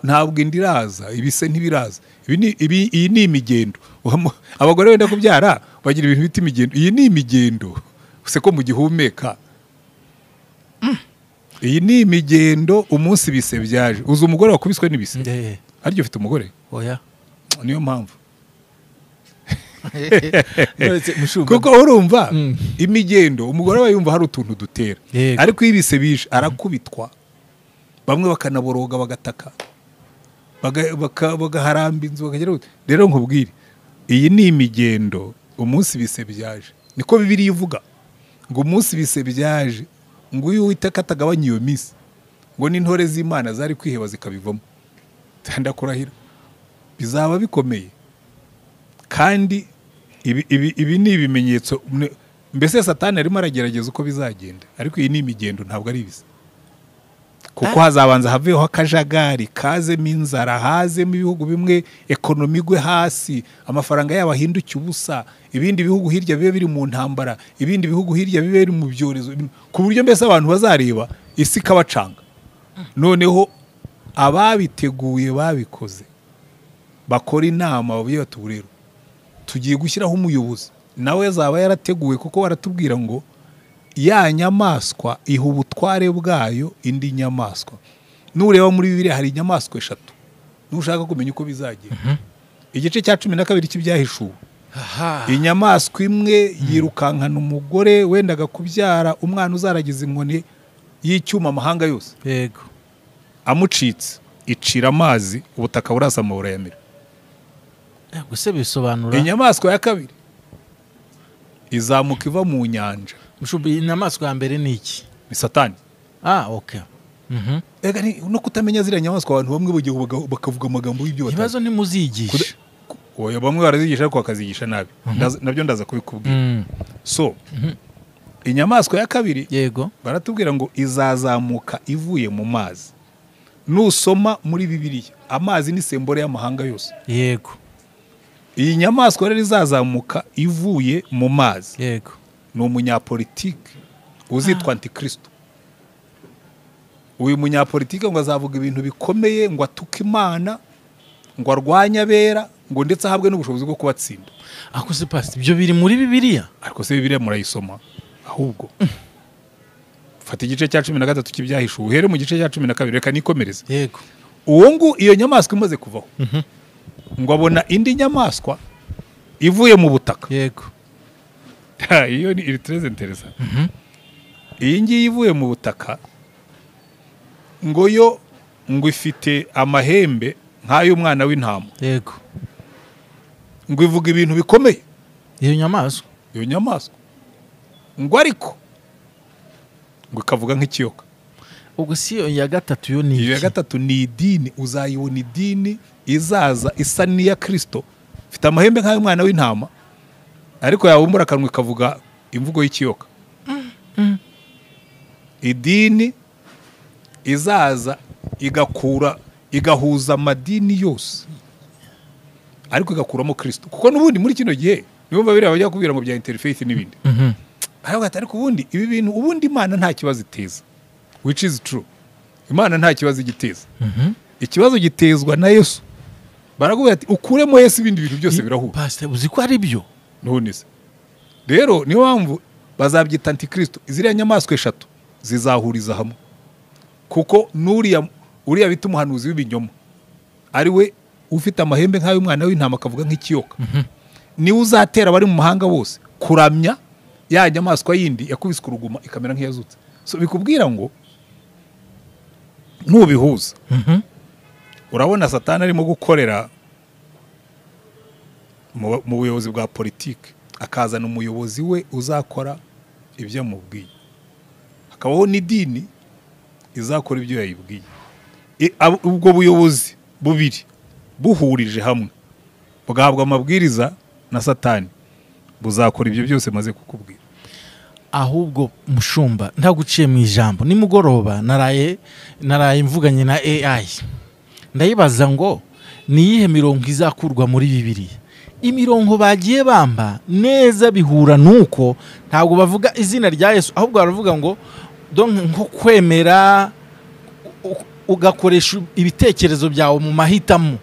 Ntabwo indi iraza, ibise ntibiraza. Ibi ni ibi, iyi ni imigendo. Abagore wenda kubyara bagira ibintu bita imigendo. Iyi ni imigendo se ko mugihumeka? Iyi ni imigendo. Umunsi bise byaje, uzi umugore wakubiswe n'ibise? Harya ufite umugore? Oya. Niyo mpamvu. Nonese, mushumba, Kuko urumva imigendo, umugore aba yumva hari utuntu dutera, ariko iyo ibise bije arakubitwa, bamwe bakanaboroga, bagataka, bagaharamba inzu, bakagira gute. Rero nkubwire, iyi ni imigendo. Umunsi bise byaje, niko Bibiliya ivuga ngo umunsi bise byaje, ngo uyu Uwiteka atagabanya iyo minsi, ngo n'intore z'Imana zari kwiheba zikabivamo. Ndakurahira bizaba bikomeye. Kandi ibi ni ibimenyetso. Mbese Satani arimo aragerageza uko bizagenda, ariko iyi ni imigendo, ntabwo ari ibisa, kuko hazabanza haveho akajagari, kazemo inzara, hazemo ibihugu bimwe economy igwe hasi, amafaranga yabo ahinduke ubusa, ibindi bihugu hirya bibe biri mu ntambara, ibindi bihugu hirya bibe biri mu byorezo, ku buryo mbese abantu bazareba isi ikabacanga. Noneho ababiteguye babikoze bakora inama, babwiye bati ubu rero tugiye gushyiraho umuyobozi, nawe azaba yarateguwe, kuko baratubwira ngo ya nyamaswa iha ubutware bwayo indi nyamaswa. Nureba muri Bibiliya hari inyamaswa eshatu, nushaka kumenya uko bizagenda. Igice cya 12 cy'Ibyahishuwe, inyamaswa imwe yirukankana umugore wendaga kubyara umwana uzaragiza inkoni y'icyuma amahanga yose. Yego. Amucitse icira amazi, ubutaka burasama burayamira. Gusa bisobanura inyamaswa ya kabiri izamuka iva mu nyanja. Mushumba, inyamaswa ya mbere ni iki? Ni Satani. Okay. Ega no kutamenya ziriya nyamaswa, abantu bamwe bagiye bakavuga amagambo y'ibyo batazi. Ibibazo ntimuzigisha. Oya, bamwe barazigisha ariko bakazigisha nabi. Nabyo ndaza kubikubwira. So inyamaswa ya kabiri, yego, baratubwira ngo izazamuka ivuye mu mazi. Nusoma muri Bibiliya, amazi ni sembore y'amahanga yose. Yego. Iyi nyamaswa rero izazamuka ivuye mu mazi, yego, ni umunyapolitike uzitwa Antikristo. Uyu munyapolitike ngo azavuga ibintu bikomeye, ngo atuke Imana, ngo arwanye abera, ngo ndetse ahabwe n'ubushobozi bwo kubatsinda. Ako se pastor, ibyo biri muri Bibiliya? Ariko se Bibiliya murayisoma? Ahubwo fata igice cya 13 cy'Ibyahishuwe, uhere mu gice cya 12, reka nikomereze. Yego. Uwo ngo iyo nyamaswa imaze kuvaho, ngo abona indi nyamaswa ivuye mu butaka. Yego. Iyo ni très intéressant. Iyi ngiyi ivuye mu butaka, ngo yo ngo ifite amahembe nk'ay'umwana w'intama. Yego. Ngo ivuga ibintu bikomeye. Iyo nyamaswa. Iyo nyamaswa. Ngo ariko ngo ikavuga nk'ikiyoka. Ubwo si iyo ya gatatu yo ni iki? Iyo ya gatatu ni idini, uzayibona idini izaza isa n'iya Kristo, ifite amahembe nk'ay'umwana w'intama, ariko yabumbura akanwa ikavuga imvugo y'ikiyoka. Idini izaza igakura, igahuza amadini yose, ariko igakuramo Kristo. Kuko n'ubundi muri kino gihe nibo biriya bajya kubwira ngo bya interfaith n'ibindi. Ariko ubundi ibi bintu, ubundi Imana nta kibazo iteza, which is true. Imana nta kibazo igiteza. Ikibazo gitezwa na Yesu. Barakubwira ati ukuremo Yesu ibindi bintu byose birahura. Pastor, uzi ko ari byo? None se rero niyo mpamvu bazabyita Antikristo. Ziriya nyamaswa eshatu zizahuriza hamwe, kuko nuriya uriya bita umuhanuzi w'ibinyoma, ari we ufite amahembe nk'ay'umwana w'intama akavuga nk'ikiyoka, niwe uzatera abari mu mahanga bose kuramya ya nyamaswa yindi yakubiswe uruguma ikamera nk'iyazutse. So bikubwira ngo nubihuza, urabona Satani arimo gukorera mu buyobozi bwa politike, akazana umuyobozi we uzakora ibyo amubwiye, hakabaho n'idini izakora ibyo yayibwiye. Ubwo buyobozi bubiri buhurije hamwe bugahabwa amabwiriza na Satani, buzakora ibyo byose maze kukubwira. Ahubwo mushumba, ntaguciye mu ijambo, nimugoroba naraye mvuganye na AI, ndayibaza ngo ni iyihe mirongo izakurwa muri Bibiliya. Imirongo bagiye bamba neza bihura nuko ntabwo bavuga izina rya Yesu, ahubwo baravuga ngo donc nko kwemera ugakoresha ibitekerezo byawe mu mahitamo.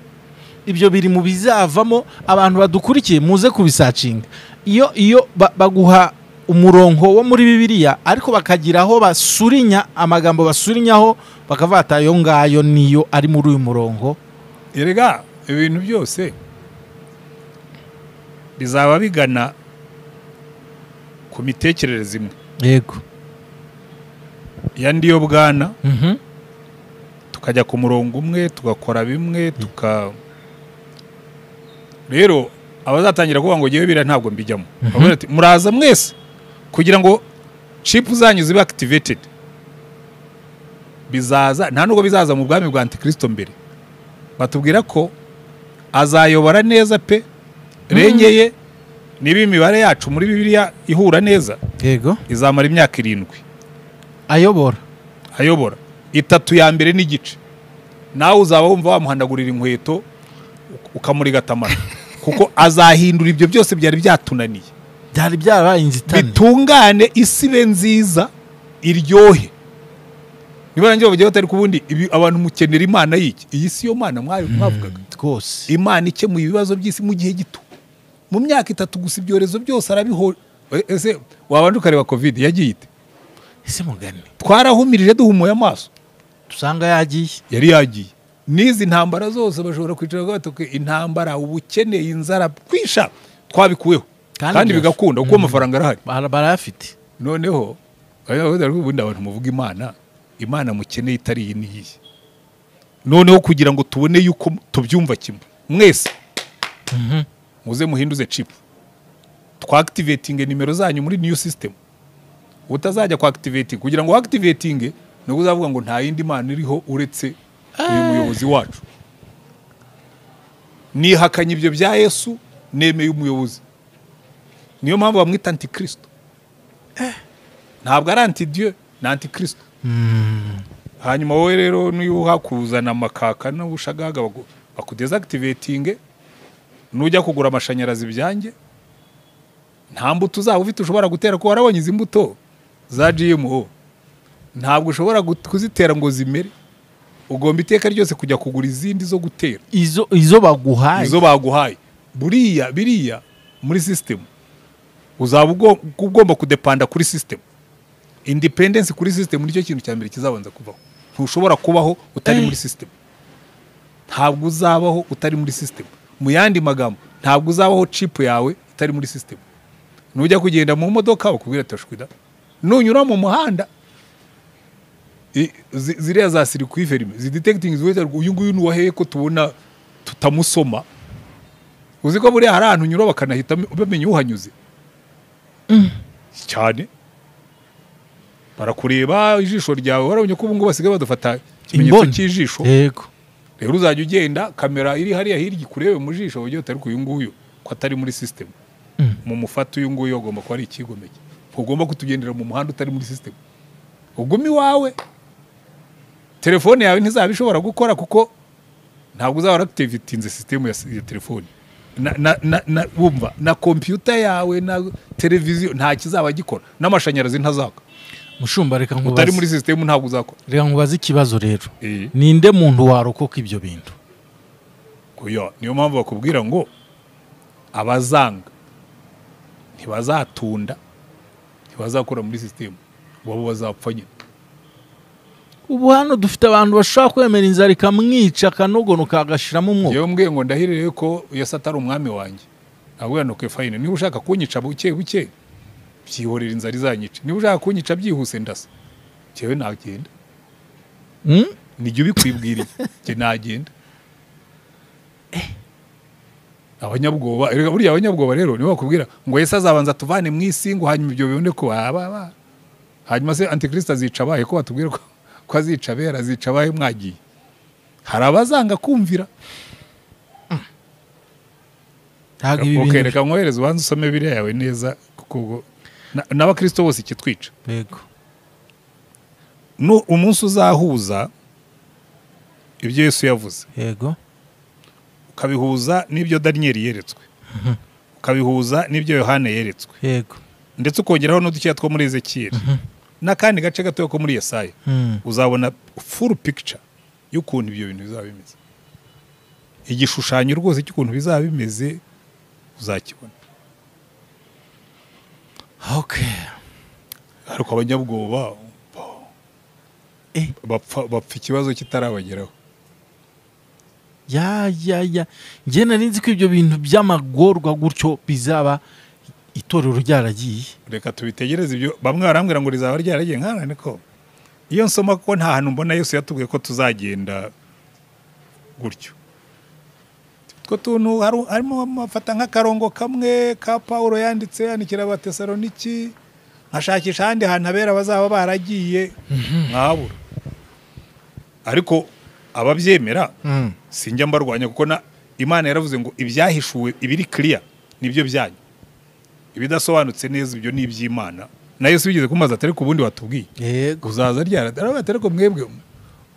Ibyo biri mu bizavamo. Abantu badukurikiye muze kubisacinga. Iyo baguha umurongo wo muri Bibiliya, ariko bakagiraho basurinya amagambo, basurinyaho bakavata ayo ngayo niyo ari muri uyu murongo. Erega ibintu byose bizaba bigana ku mitekerereze imwe. Yego. Ya ndiyo bwana, tukajya ku murongo umwe, tugakora bimwe, rero abazatangira kuvuga ngo ngewe biriya ntabwo mbijyamo, bavuga ati muraza mwese kugira ngo chip zanyu zibe activated. Bizaza, nta nubwo bizaza mu bwami bwa Antikristo mbere. Batubwira ko azayobora neza pe, rengeye Niba imibare yacu muri Bibiliya ihura neza, yego, izamara imyaka 7 ayobora 3 ya mbere n'igice. Nawe uzaba wumva wamuhandagurira inkweto ukamurigatamara, kuko azahindura ibyo byose byari byatunaniye, byari byarabaye inzitane, bitungane, isi be nziza iryohe. Niba nanjye bavuga batari kubundi abantu mukenera Imana yiki, iyi si yo Mana mwavugaga rwose. Imana ikemuye ibibazo by'isi mu gihe gito, mu myaka 3 gusa ibyorezo byose arabiho. Ese wabanje ukareba Covid yagiye ite? Ese mugani twarahumirije duhumuye amaso, tusanga yagiye, yari yagiye. N'izi ntambara zose bashobora kwicara batoke intambara, ubukene, inzara, kwisha twabikuweho kandi bigakunda kuko amafaranga arahari, barayafite. Noneho ubundi abantu muvuga Imana, Imana mukeneye itari iyi niyi. Noneho kugira ngo tubone yuko tubyumva kimwe mwese, muze muhinduze chip, twa activating nimero zanyu muri new system. Utazajya kwa activating, kugira ngo activating nubwo uzavuga ngo nta yindi Mana iriho uretse uyu muyobozi wacu. Nihakanye ibyo bya Yesu, nemeye umuyobozi. Niyo mpamvu bamwita antikristo. Ntabwo ari anti-Dieu, ni antikristo. Hanyuma wowe rero niyo hakuzana amakaka n'ubushagaga bakudesactivating, nujya kugura amashanyarazi byanjye nta mbuto uzaba ufite ushobora gutera, ko warabonye izi mbuto za GMO ntabwo ushobora kuzitera ngo zimere. Ugomba iteka ryose kujya kugura izindi zo gutera, izo baguhaye, izo baguhaye. Buriya biriya muri system uzaba ugomba kudepanda kuri system. Independence kuri system nicyo kintu cya mbere kizabanza kuvaho. Ntushobora kubaho utari muri system. Ntabwo uzabaho utari muri system. Mu yandi magambo, ntabwo uzabaho chip yawe itari muri system. Nujya kugenda mu modoka bakubwira tashwida, nunyura mu muhanda ziriya za circuit fermé zi detecting ziweta uyu nguyu nuwahe ko tubona tutamusoma. Uzi ko buriya hari ahantu unyura bakanahita bamenya uhanyuze cyane, barakureba ijisho ryawe. Warabonye ko ubu ngubu basigaye badufata ikimenyetso cy'ijisho. Yego. Rero uzajya ugenda kamera iri hariya hirya ikurebe mu jisho ugiye utari uyu nguyu ko atari muri system. Mu mufata uyu nguyu agomba kuba ari ikigomeke. Ugomba kutugendera mu muhanda utari muri system. Ugumi wawe telefone yawe ntizaba ishobora gukora kuko ntabwo uzaba activatinze system ya telefone. Na wumva na computer yawe na televiziyo nta kizaba gikora, n'amashanyarazi ntazaka. Mushumba reka nkubaze, utari muri system ntabwo uzakora. Reka nkubaze ikibazo rero, ninde muntu warokoka ibyo bintu? Oya, niyo mpamvu bakubwira ngo abazanga ntibazatunda, ntibazakora muri system, wabo bazapfa nyine. Ubu hano dufite abantu bashobora kwemera inzara ikamwica akanogonoka agashiramo umwuka. Yewe mbwiye ngo ndahirire ko Yesu atari umwami wanjye, nabwo nuko fine. Niba ushaka kunyica buke buke byihorera inzara izanyica, niba ushaka kunyica byihuse ndasa, jewe nagenda. Nijye ubikwibwiriye, je nagenda. Abanyabwoba, buriya abanyabwoba rero nibo bakubwira ngo Yesu azabanza tuvane mu isi ngo hanyuma ibyo bibone ko aba hanyuma se antikristo azica abahe, ko batubwira ko azica abera, azica abahe mwagiye. Hari abazanga kumvira. Okay, reka nkohereze ubanze usome Bibiliya yawe neza, kuko n'abakristo bose ikitwica. Yego. No umunsi uzahuza ibyo Yesu yavuze. Yego. Ukabihuza n'ibyo Daniel yeretswe. Ukabihuza n'ibyo Yohana yeretswe. Yego. Ndetse ukongeraho n'udukiya two muri Ezekiel. N'akandi gace gato ko muri Yesaya. Uzabona full picture y'ukuntu ibyo bintu bizaba bimeze. Igishushanyo rwose cy'ukuntu bizaba bimeze uzakibona. Okay. Ariko abanyabwoba bapfa ikibazo kitarabageraho. Ya. Nge nari nzi ko ibyo bintu by'amagorwa gutyo bizaba itorero ryaragiye. Reka tubitegereze ibyo. Bamwe barambwira ngo rizaba ryaragiye, nkana niko. Iyo nsoma ko nta hantu mbona Yesu yatubwiye ko tuzagenda gutyo. Two tuntu harimo amafata nk'akarongo kamwe ka Paulo yanditse yandikira Abatesaloniki, nkashakisha ahandi hantu abera bazaba baragiye nkabura. Ariko ababyemera sinjya mbarwanya, kuko na Imana yaravuze ngo ibyahishuwe ibiri clear nibyo byanyu. Ibidasobanutse neza ibyo ni iby'Imana. Na Yesu yigeze kumaza atari ku bundi watubwiye. Yego. Uzaza ryara atari ko mwebwe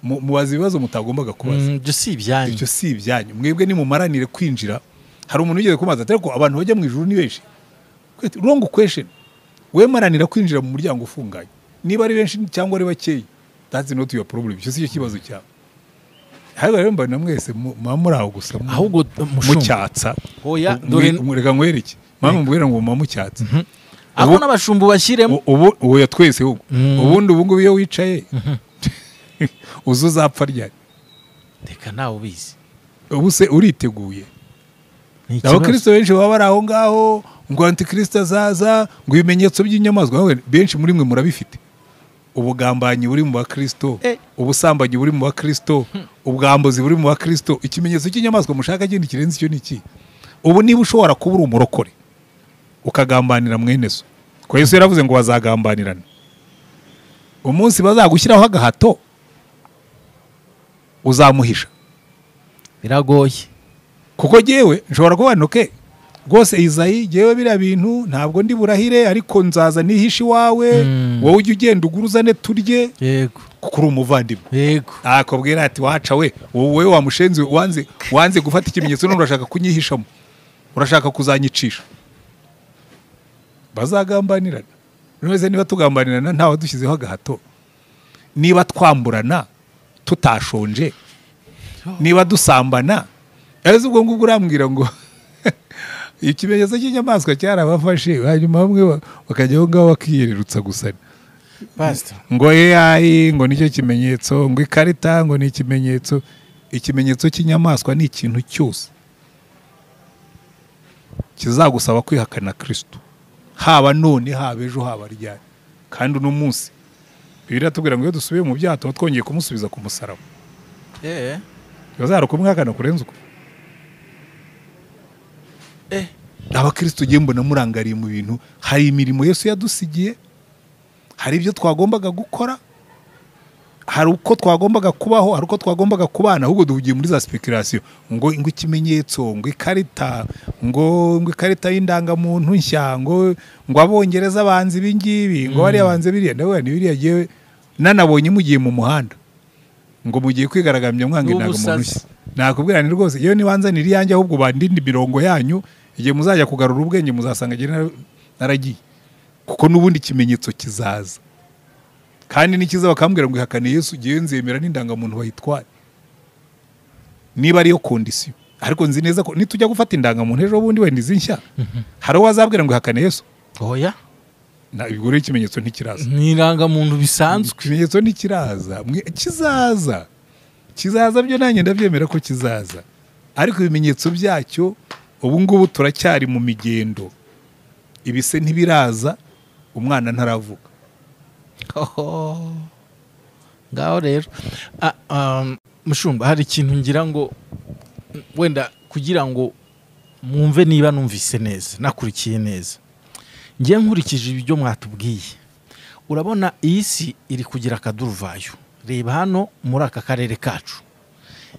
mubaza ibibazo mutagombaga kubaza. Ibyo si ibyanyu. Ibyo si ibyanyu. Mwebwe nimumaranire kwinjira. Hari umuntu wigeze kumaza atari ko abantu bajya mu ijuru ni benshi. Wrong question. We maranira kwinjira mu muryango ufunganye. Niba ari benshi cyangwa ari bakeyi, that's not your problem. Icyo si cyo kibazo cyawe. Ahubwo rero mbona mwese muri aho gusa ahubwo mucyatsa. Oya dore reka nkwereke. Mama mbwira ngo mama mucyatsa. Aho n'abashumbu bashyiremo ubu oya twese ubu. Ubundi ubu ngubu iyo wicaye uzapfa ryari? Reka nawe ubizi. Ubu se uriteguye? Abakristo benshi baba bari aho ngaho ngo antikristo azaza, ngo ibimenyetso by'inyamaswa, benshi muri mwe murabifite. Ubugambanyi buri mu bakristo, ubusambanyi buri mu bakristo, ubwambuzi buri mu bakristo. Ikimenyetso cy'inyamaswa mushaka kindi kirenze icyo niki? Ubu niba ushobora kuba uri umurokore ukagambanira mwene so, ko Yesu yaravuze ngo bazagambanirana, umunsi bazagushyiraho agahato uzamuhisha. Biragoye. Kuko jewe nshobora kuba ntoke rwose Izayi, jewe biriya bintu ntabwo ndi burahire, ariko nzaza nihishe iwawe, wowe ujye ugenda uguruzane turye. Yego. Kuko uri umuvandimwe. Yego. Akubwira ati waca we, wowe wa mushenzi wanze gufata ikimenyetso none urashaka kunyihishamo, urashaka kuzanyicisha. Bazagambanirana. None niba tugambanirana ntawe dushyizeho agahato, niba twamburana tutashonje, niba dusambana, ese ubwo ngubwo urambwira ngo ikimenyetso cy'inyamaswa cyarabafashe, hanyuma bamwe bakajya aho ngaho bakiyererutsa gusa. Pastor, ngo AI ngo nicyo kimenyetso, ngo ikarita ngo ni ikimenyetso. Ikimenyetso cy'inyamaswa ni ikintu cyose kizagusaba kwihakana Kristo, haba none, haba ejo, haba ryari. Kandi uno munsi Bibiliya iratubwira ngo iyo dusubiye mu byaha tuba twongeye kumusubiza ku musaraba. Bazara kumwihakana kurenza uko. Abakristo ugiye mbona murangariye mu bintu. Hari imirimo Yesu yadusigiye, hari ibyo twagombaga gukora, hari uko twagombaga kubaho, hari uko twagombaga kubana. Ahubwo duhugiye muri za speculation ngo ikimenyetso, ngo ikarita, ngo ikarita y'indangamuntu nshya, ngo abongereza banze ibi ngibi, ngo bariya banze biriya. Ndavuga ni biriya jewe nanabonye mugiye mu muhanda ngo mugiye kwigaragambya mwanga indangamuntu nshya. Nakubwira ni rwose yewe nibanzanira iyanjye, ahubwo bandindi mirongo yanyu, igihe muzajya kugarura ubwenge muzasanga naragiye. Kuko n'ubundi ikimenyetso kizaza. Kandi nikiza bakambwira ngo ihakane Yesu, giye nzemera n'indangamuntu bayitware, niba ariyo condition. Ariko nzi neza ko nitujya gufata indangamuntu ejo bundi wenda izi nshya, hari uwazabwira ngo ihakane Yesu. Oya. Na ibwo ikimenyetso ntikiraza. Ni indangamuntu bisanzwe. Ikimenyetso ntikiraza. Kizaza. Kizaza byo nanjye ndabyemera ko kizaza. Ariko ibimenyetso byacyo ubu ngubu turacyari mu migendo. Ibise ntibiraza, umwana ntaravuka. Ngaho rero mushumba, hari ikintu ngira ngo wenda kugira ngo mwumve niba numvise neza, nakurikiye neza. Ngiye nkurikije ibyo mwatubwiye, urabona iyi si iri kugira akaduruvayo. Reba hano muri aka karere kacu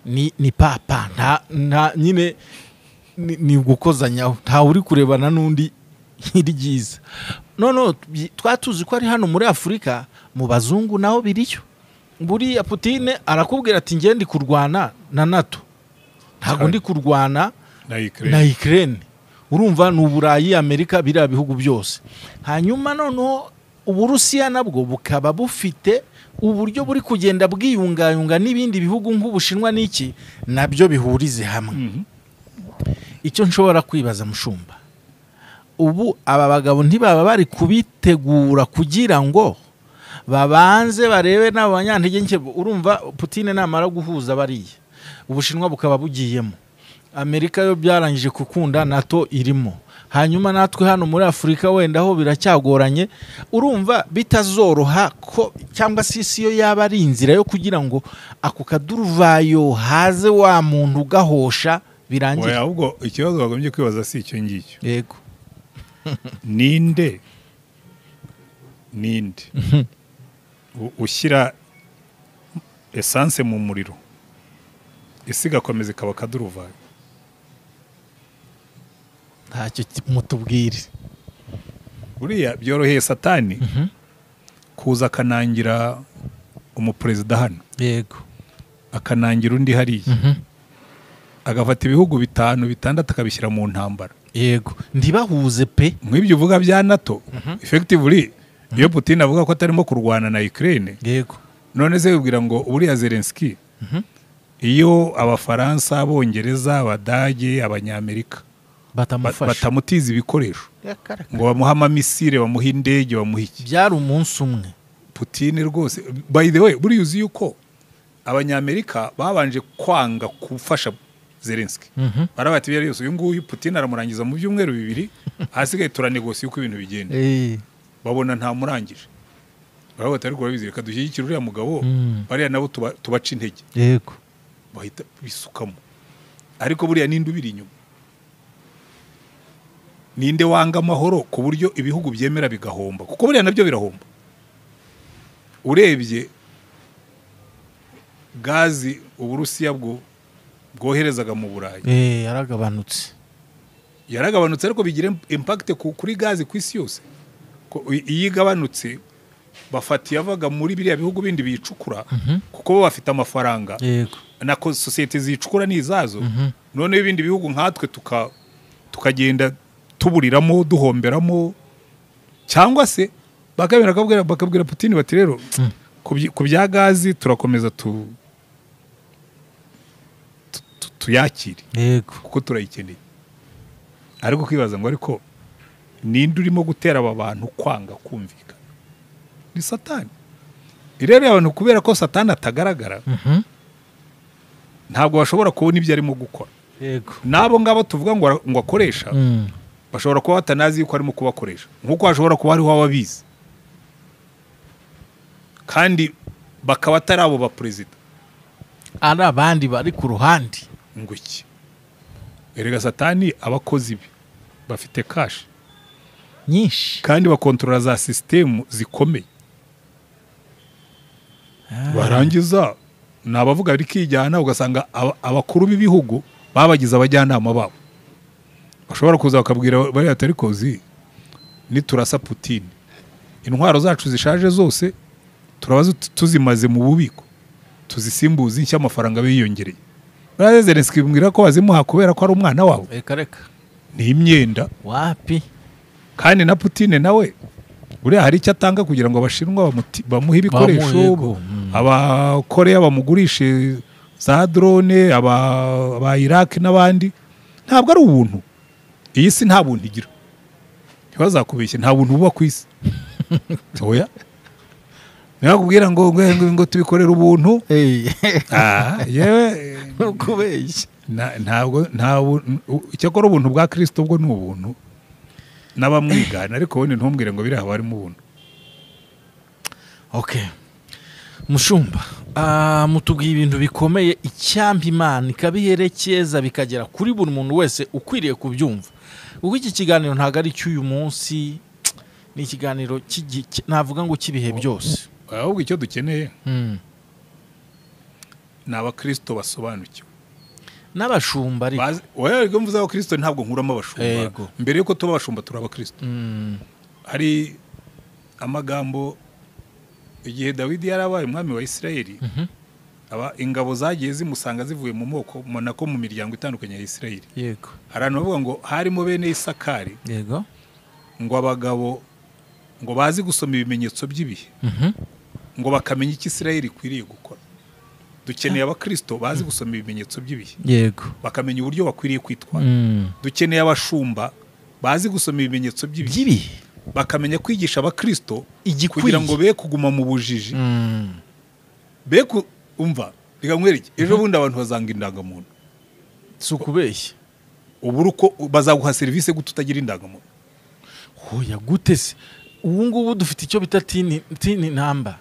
ni papa nta nyine ni gukozanyaho, nta uri kurebana n'undi ryiza. No twatuzi ko ari hano muri Afurika, mu bazungu naho biriyo. Buriya Putin arakubwira ati ngiye ndi kurwana na NATO, ntago ndi kurwana na Ukraine. Urumva ni Uburayi, Amerika, biriya bihugu byose. Hanyuma noneho Uburusiya nabwo bukaba bufite uburyo buri kugenda bwiyungayunga n'ibindi bihugu nk'Ubushinwa n'iki, nabyo bihurize hamwe. Icyo nshobora kwibaza mushumba, ubu aba bagabo ntibaba bari kubitegura kugira ngo babanze barebe n'abanyantege nke. Urumva Putin namara guhuza bariya, Ubushinwa bukaba bugiyemo, Amerika yo byarangije kukunda, NATO irimo, hanyuma natwe hano muri Afurika wenda ho biracyagoranye. Urumva bitazoroha ko cyangwa se isi yo yaba ari inzira yo kugira ngo ako kaduruvayo haze wa muntu ugahosha birangire. Oya, ahubwo ikibazo bagombye kwibaza si icyo ngicyo. Yego. Ninde ushyira essence mu muriro isi igakomeza ikaba kaduruvayo? Ntacyo mutubwire. Buriya byoroheye Satani kuza akanangira umuperezida hano, yego, akanangira undi hariya, agafata ibihugu 5 6 akabishyira mu ntambara, yego, ntibahuze pe. Nk'ibyo uvuga bya NATO, effectively iyo Putin avuga ko atarimo kurwana na Ukraine, yego, none se wibwira ngo uriya Zelensky iyo Abafaransa, Abongereza, Abadage, Abanyamerika batamutiza ibikoresho ngo bamuhe amamisire, bamuhe indege, bamuhe iki, byari umunsi umwe. Putin rwose, by the way, buriya uzi yuko Abanyamerika babanje kwanga gufasha Zelensky, barabati byari yose uyu nguyu Putin aramurangiza mu byumweru 2, hasigaye turanegosiye uko ibintu bigenda. Babona nta murangije, barabati ariko barabizi reka dushyigikire uriya mugabo, bariya nabo tubaca intege, yego, bahita bisukamo. Ariko buriya ninde ubiri inyuma? Ninde wanga amahoro ku buryo ibihugu byemera bigahomba? Kuko buriya nabyo birahomba. Urebye gazi Uburusiya bwoherezaga mu Burayi, yaragabanutse, yaragabanutse, ariko bigira impact kuri gazi ku isi yose. Iyo igabanutse bafatiye avaga muri biriya bihugu bindi biyicukura, kuko bo bafite amafaranga, na sosiyete zicukura ni izazo. None ibindi bihugu nkatwe tukagenda tuburiramo, duhomberamo, cyangwa se bakabwira Putin bati rero ku bya gazi turakomeza tuyakire, yego, kuko turayikeneye. Ariko kwibaza ngo ariko ninde urimo gutera aba bantu kwanga kumvikana? Ni Satani. Rero abantu kubera ko Satani atagaragara, ntabwo bashobora kubona ibyo arimo gukora. Yego, nabo ngabo tuvuga ngo akoresha, bashobora kuba batanazi yuko arimo kubakoresha, nkuko hashobora kuba hariho ababizi kandi bakaba atari abo ba perezida, ari abandi bari ku ruhande. Ngo iki? Erega Satani abakozi be bafite cash nyinshi kandi bakontorora za system zikomeye. Barangiza nabavuga bikijyana, ugasanga abakuru b'ibihugu babagize abajyanama babo, bashobora kuza bakabwira bari atari kozi niturasa Putin, intwaro zacu zishaje zose turabaza tuzimaze mu bubiko, tuzisimbuza inshya, amafaranga biyongereye. Baraze Zelensky bimwira ko bazimuha kubera ko ari umwana wabo. Reka reka, ni imyenda wapi. Kandi na Putin nawe buriya hari icyo atanga kugira ngo Abashinwa bamuhe ibikoresho, Abakoreya bamugurishe za drone, aba Iraq n'abandi. Ntabwo ari ubuntu. Iyi si nta buntu igira, ntibazakubeshye, nta buntu buba ku isi. Oya, nakubwira ngo ngo tubikorera ubuntu, yewe ukubeshya. Ntabwo icyakora ubuntu bwa Kristo bwo ni ubuntu n'abamwigana, ariko wowe ntumbwire ngo biriya haba harimo ubuntu. Okay, mushumba, mutubwiye ibintu bikomeye, icyampa Imana ikabiherekeza bikagera kuri buri muntu wese ukwiriye kubyumva. Kuko iki kiganiro ntabwo ari cy'uyu munsi, ni ikiganiro navuga ngo cy'ibihe byose. Ahubwo icyo dukeneye ni abakristo basobanukiwe n'abashumba. Ariko oya, rero mvuze abakristo ntabwo nkuramo abashumba. Mbere yuko tuba abashumba turi abakristo. Hari amagambo igihe Dawidi yarabaye umwami wa Isirayeli, aba ingabo zagiye zimusanga zivuye mu moko nako mu miryango itandukanye ya Isirayeli. Yego, hari abantu bavuga ngo harimo bene Isakari, yego, ngo abagabo ngo bazi gusoma ibimenyetso by'ibihe, ngo bakamenya icyo Isirayeli ikwiriye gukora. Dukeneye abakristo bazi gusoma ibimenyetso by'ibihe, yego, bakamenya uburyo bakwiriye kwitwara. Dukeneye abashumba bazi gusoma ibimenyetso by'ibihe, bakamenya kwigisha abakristo kugira ngo be kuguma mu bujiji, be umva reka nkwereke, ejo bundi abantu bazanga indangamuntu. Si ukubeshya, ubu uko bazaguha serivisi gute utagira indangamuntu? Hoya gute se? Ubu ngubu dufite icyo bita TIN number,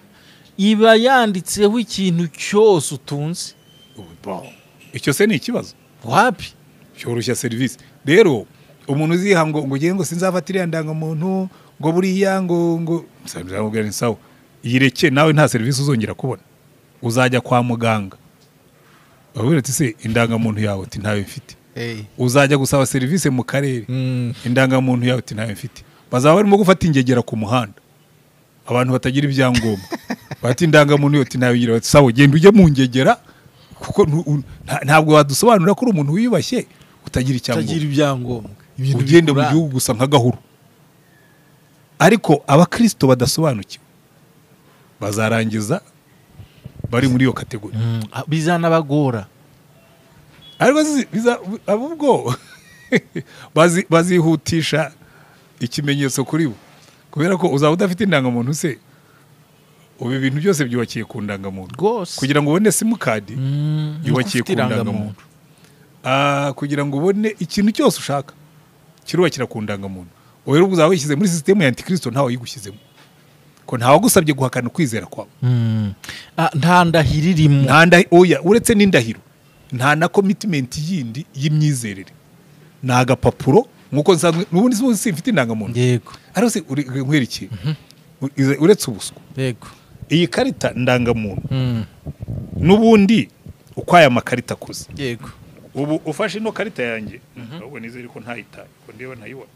iba yanditseho ikintu cyose utunze. Icyo se ni ikibazo? Wapi, cyoroshya serivisi. Rero umuntu uziha ngo ngo ngo sinzafata iriya ndangamuntu ngo buriya ngo nzamubwira ni sawa, yireke nawe nta serivisi uzongera kubona. Uzajya kwa muganga babwira ati se indangamuntu yawe ati ntayo mfite. Uzajya gusaba serivisi mu karere, indangamuntu yawe ati ntayo mfite. Bazaba barimo gufata ingegera ku muhanda, abantu batagira ibyangombwa, bati indangamuntu yoti ntayo, bati sawa genda ujye mu ngegera, kuko ntabwo wadusobanurira ko uri umuntu wiyubashye utagira icyangombwa, ugenda mu gihugu gusa nk'agahuru. Ariko abakristo badasobanukiwe bazarangiza bari muri iyo kategori, bizanabagora. Ariko ahubwo bazihutisha ikimenyetso kuri bo, kubera ko uzaba udafite indangamuntu se, ubu ibintu byose byubakiye ku ndangamuntu kugira ngo ubone simukadi yubakiye ku ndangamuntu, kugira ngo ubone ikintu cyose ushaka kirubakira ku ndangamuntu. Wowe rero uzaba wishyize muri sisitemu ya antikristo, ntawe uyigushyizemo, ko ntawe agusabye guhakana ukwizera kwawe. Nta ndahiro irimo, oya, uretse n'indahiro nta na commitment yindi y'imyizerere, ni agapapuro nkuko nsanzwe n'ubundi simfite indangamuntu. Yego, ariko se nkwereke uretse ubuswa. Yego, iyi karita ndangamuntu n'ubundi uko aya makarita akoze. Yego, ubu ufashe ino karita yanjye, ahubwo nizere ko ntayitaye, ko ndeba ntayibona.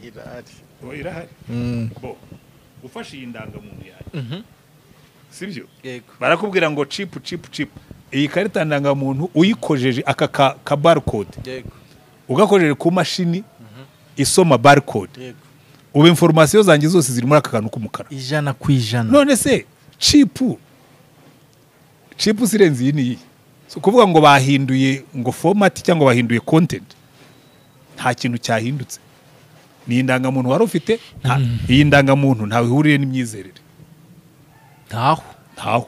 Irahari. Irahari. Bo ufashe iyi ndangamuntu yanjye, sibyo? Yego, barakubwira ngo chip chip chip. Iyi karita ndangamuntu uyikojeje aka ka barcode. Yego, ugakojeje ku mashini isoma barcode. Yego, ubu information zanjye zose ziri muri aka kantu k'umukara 100%. None se chip sirenze iyi niyi. So kuvuga ngo bahinduye ngo format cyangwa bahinduye content, nta kintu cyahindutse. Ni indangamuntu wari ufite, iyi ndangamuntu ntawe ihuriye n'imyizerere. Ntaho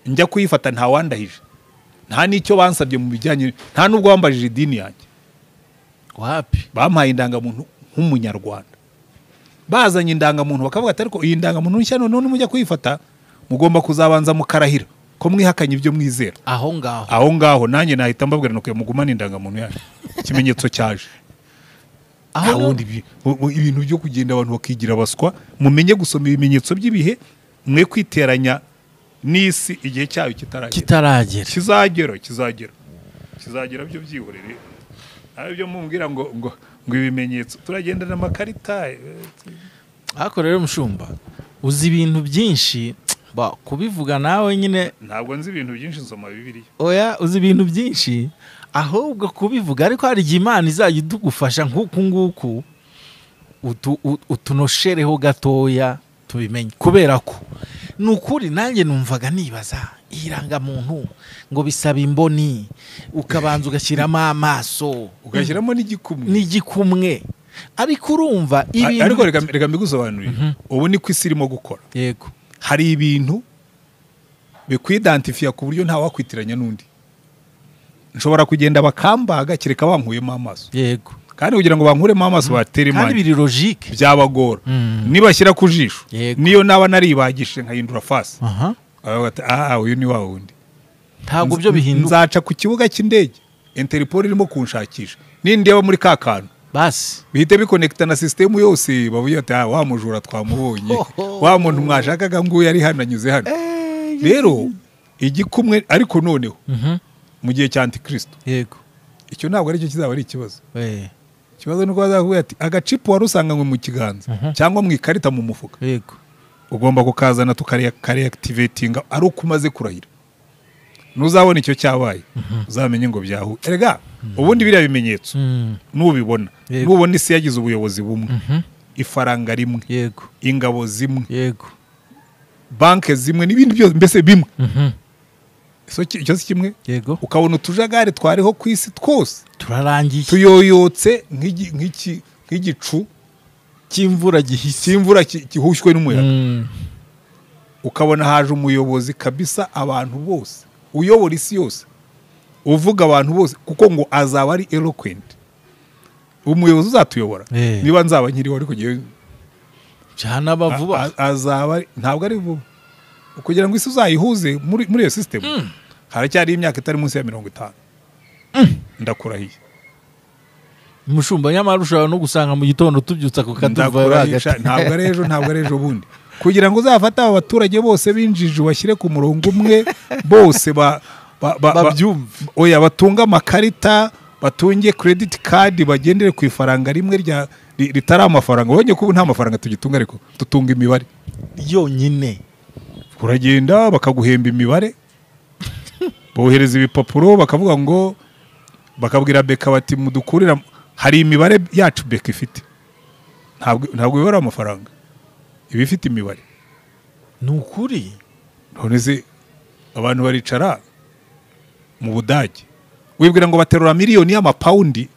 njya kuyifata, nta wandahije, nta n'icyo bansabye mu bijyanye, nta nubwo wambajije idini yanjye. Wapi, bampaye indangamuntu nk'umunyarwanda. Bazanye indangamuntu bakavuga ati ariko iyi ndangamuntu nshya none mujya kuyifata mugomba kuzabanza mukarahira ko mwihakanye ibyo mwizera. Aho ngaho nanjye nahita mbabwira nuko mugumane indangamuntu yanyu, ikimenyetso cyaje. Aho ibintu byo kugenda abantu bakigira abaswa, mumenye gusoma ibimenyetso by'ibihe, mwe kwiteranya n'isi igihe cyayo kitaragera. Kizagera byo byihorere. Aribyo mumbwira ngo ngo ngo ibimenyetso turagenda n'amakarita. Ariko rero mushumba, uzi ibintu byinshi, ba kubivuga nawe nyine. Ntabwo nzi ibintu byinshi, nsoma Bibiliya. Oya, uzi ibintu byinshi ahubwo kubivuga, ariko hari igihe Imana izajya idugufasha nk'uku nguku utunoshereho gatoya tubimenye. Kubera ko ni ukuri nanjye numvaga nibaza irangamuntu ngo bisaba imboni, ukabanza ugashyiramo amaso, ugashyiramo n'igikumwe. Ariko urumva ibintu. Ariko reka mbigusobanurire, ubu ni ku isi irimo gukora. Yego, hari ibintu bikwidantifiya ku buryo nta wakwitiranya n'undi. Nshobora kugenda bakambaga kereka bankuyemo amaso. Yego, kandi kugira ngo bankuremo amaso batere imani, kandi biri logique, byabagora. Nibashyira ku jisho, niyo naba naribagishije nkahindura face, uyu ni wa wundi. Ntabwo byo bihinduka. Nzaca ku kibuga cy'indege, Interpol irimo kunshakisha, nindeba muri ka kantu basi bihite bikonekta na system yose, bavuye ati wa mujura twamubonye, wa muntu mwashakaga nguyu ari hano anyuze hano. Rero igikumwe, ariko noneho mu gihe cya antikristo, yego, icyo ntabwo aricyo kizaba ari ikibazo. Ikibazo nuko bazavuga ati agacipu wari usanganywe mu kiganza cyangwa mu ikarita mu mufuka, yego, ugomba kukazana tukareactivatinga ari uko umaze kurahira. Nuzabona icyo cyabaye uzamenye ngo byahu. Erega ubundi biriya bimenyetso nubibona, nubona isi yagize ubuyobozi bumwe, ifaranga rimwe, yego, ingabo zimwe, yego, banke zimwe n'ibindi byose mbese bimwe, icyo si kimwe. Yego, ukabona utujagari twariho ku isi twose turarangiye, tuyoyotse nk'igicu cy'imvura gihise, cy'imvura gihushywe n'umuyaga. Ukabona haje umuyobozi kabisa abantu bose, uyobora isi yose, uvuga abantu bose, kuko ngo azaba ari eloquent. Umuyobozi uzatuyobora niba nzaba nkiriho, ariko giye cyanaba vuba, azaba ntabwo ari vuba. Kugira ngo isi uzayihuze muri iyo system, haracyari imyaka itari munsi ya 50. Ndakurahiye mushumba, nyamara ushobora no gusanga mu gitondo tubyutsa ku kaduva. Ntabwo ari ejo, ntabwo ari ejo bundi. Kugira ngo uzafate aba baturage bose binjije ubashyire ku murongo umwe, bose babyumve, oya, batunga amakarita, batunge credit card, bagendere ku ifaranga rimwe ritari amafaranga. Wonye ko ubu nta mafaranga tugitunga, ariko tutunga imibare yonyine. Uragenda bakaguhemba imibare, bohereza ibipapuro bakavuga ngo, bakabwira BK bati mudukurira, hari imibare yacu BK ifite. Ntabwo ibara amafaranga, iba ifite imibare. Ni ukuri. None se abantu baricara mu Budage wibwira ngo baterura miliyoni y'amapawundi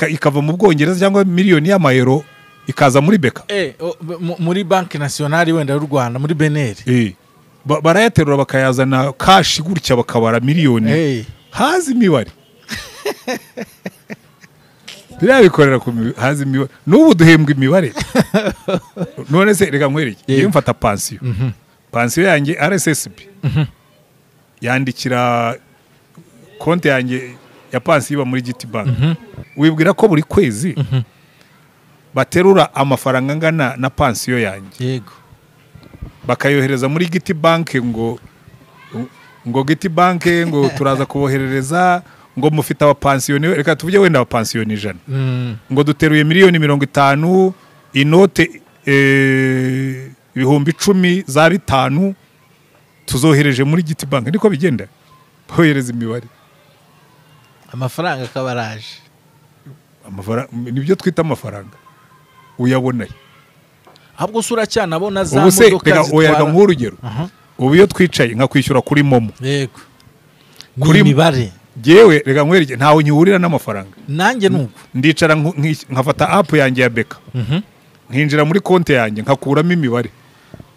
ikava mu Bwongereza cyangwa miliyoni y'amayero ikaza muri BK? Muri Banki Nationale wenda y'u Rwanda, muri BNR. Barayaterura bakayazana kashi gutya, bakabara miliyoni. Hazi imibare. Biriya bikorera ku hazi imibare. N'ubu duhembwa imibare. None se reka nkwereke, iyo mfata pansiyo. Pansiyo yanjye RSSB yandikira konti yanjye ya pansiyo iba muri GT Bank. Wibwira ko buri kwezi baterura amafaranga angana na pansiyo yanjye. Yego. Bakayohereza muri GT Bank ngo GT Bank ngo turaza kuboherereza ngo mufite abapansiyoni, reka tuvuge wenda abapansiyoni 100. Ngo duteruye miliyoni 50 inote 10,000 za 5 tuzohereje muri GT Bank. Niko bigenda, bohereza imibare, amafaranga akabaraje. Amafaranga nibyo twita amafaranga, uyabonaye. Ahubwo sura cyane abona za modoka zitwara. Ubu nk'urugero, ubu iyo twicaye nkakwishyura kuri Momo. Yego. Kuri imibare. Jewe reka nkwereke, ntawe nyihurira n'amafaranga. Nanjye nuko ndicara nkafata app yanjye ya BK, nkinjira muri konti yanjye nkakuramo imibare,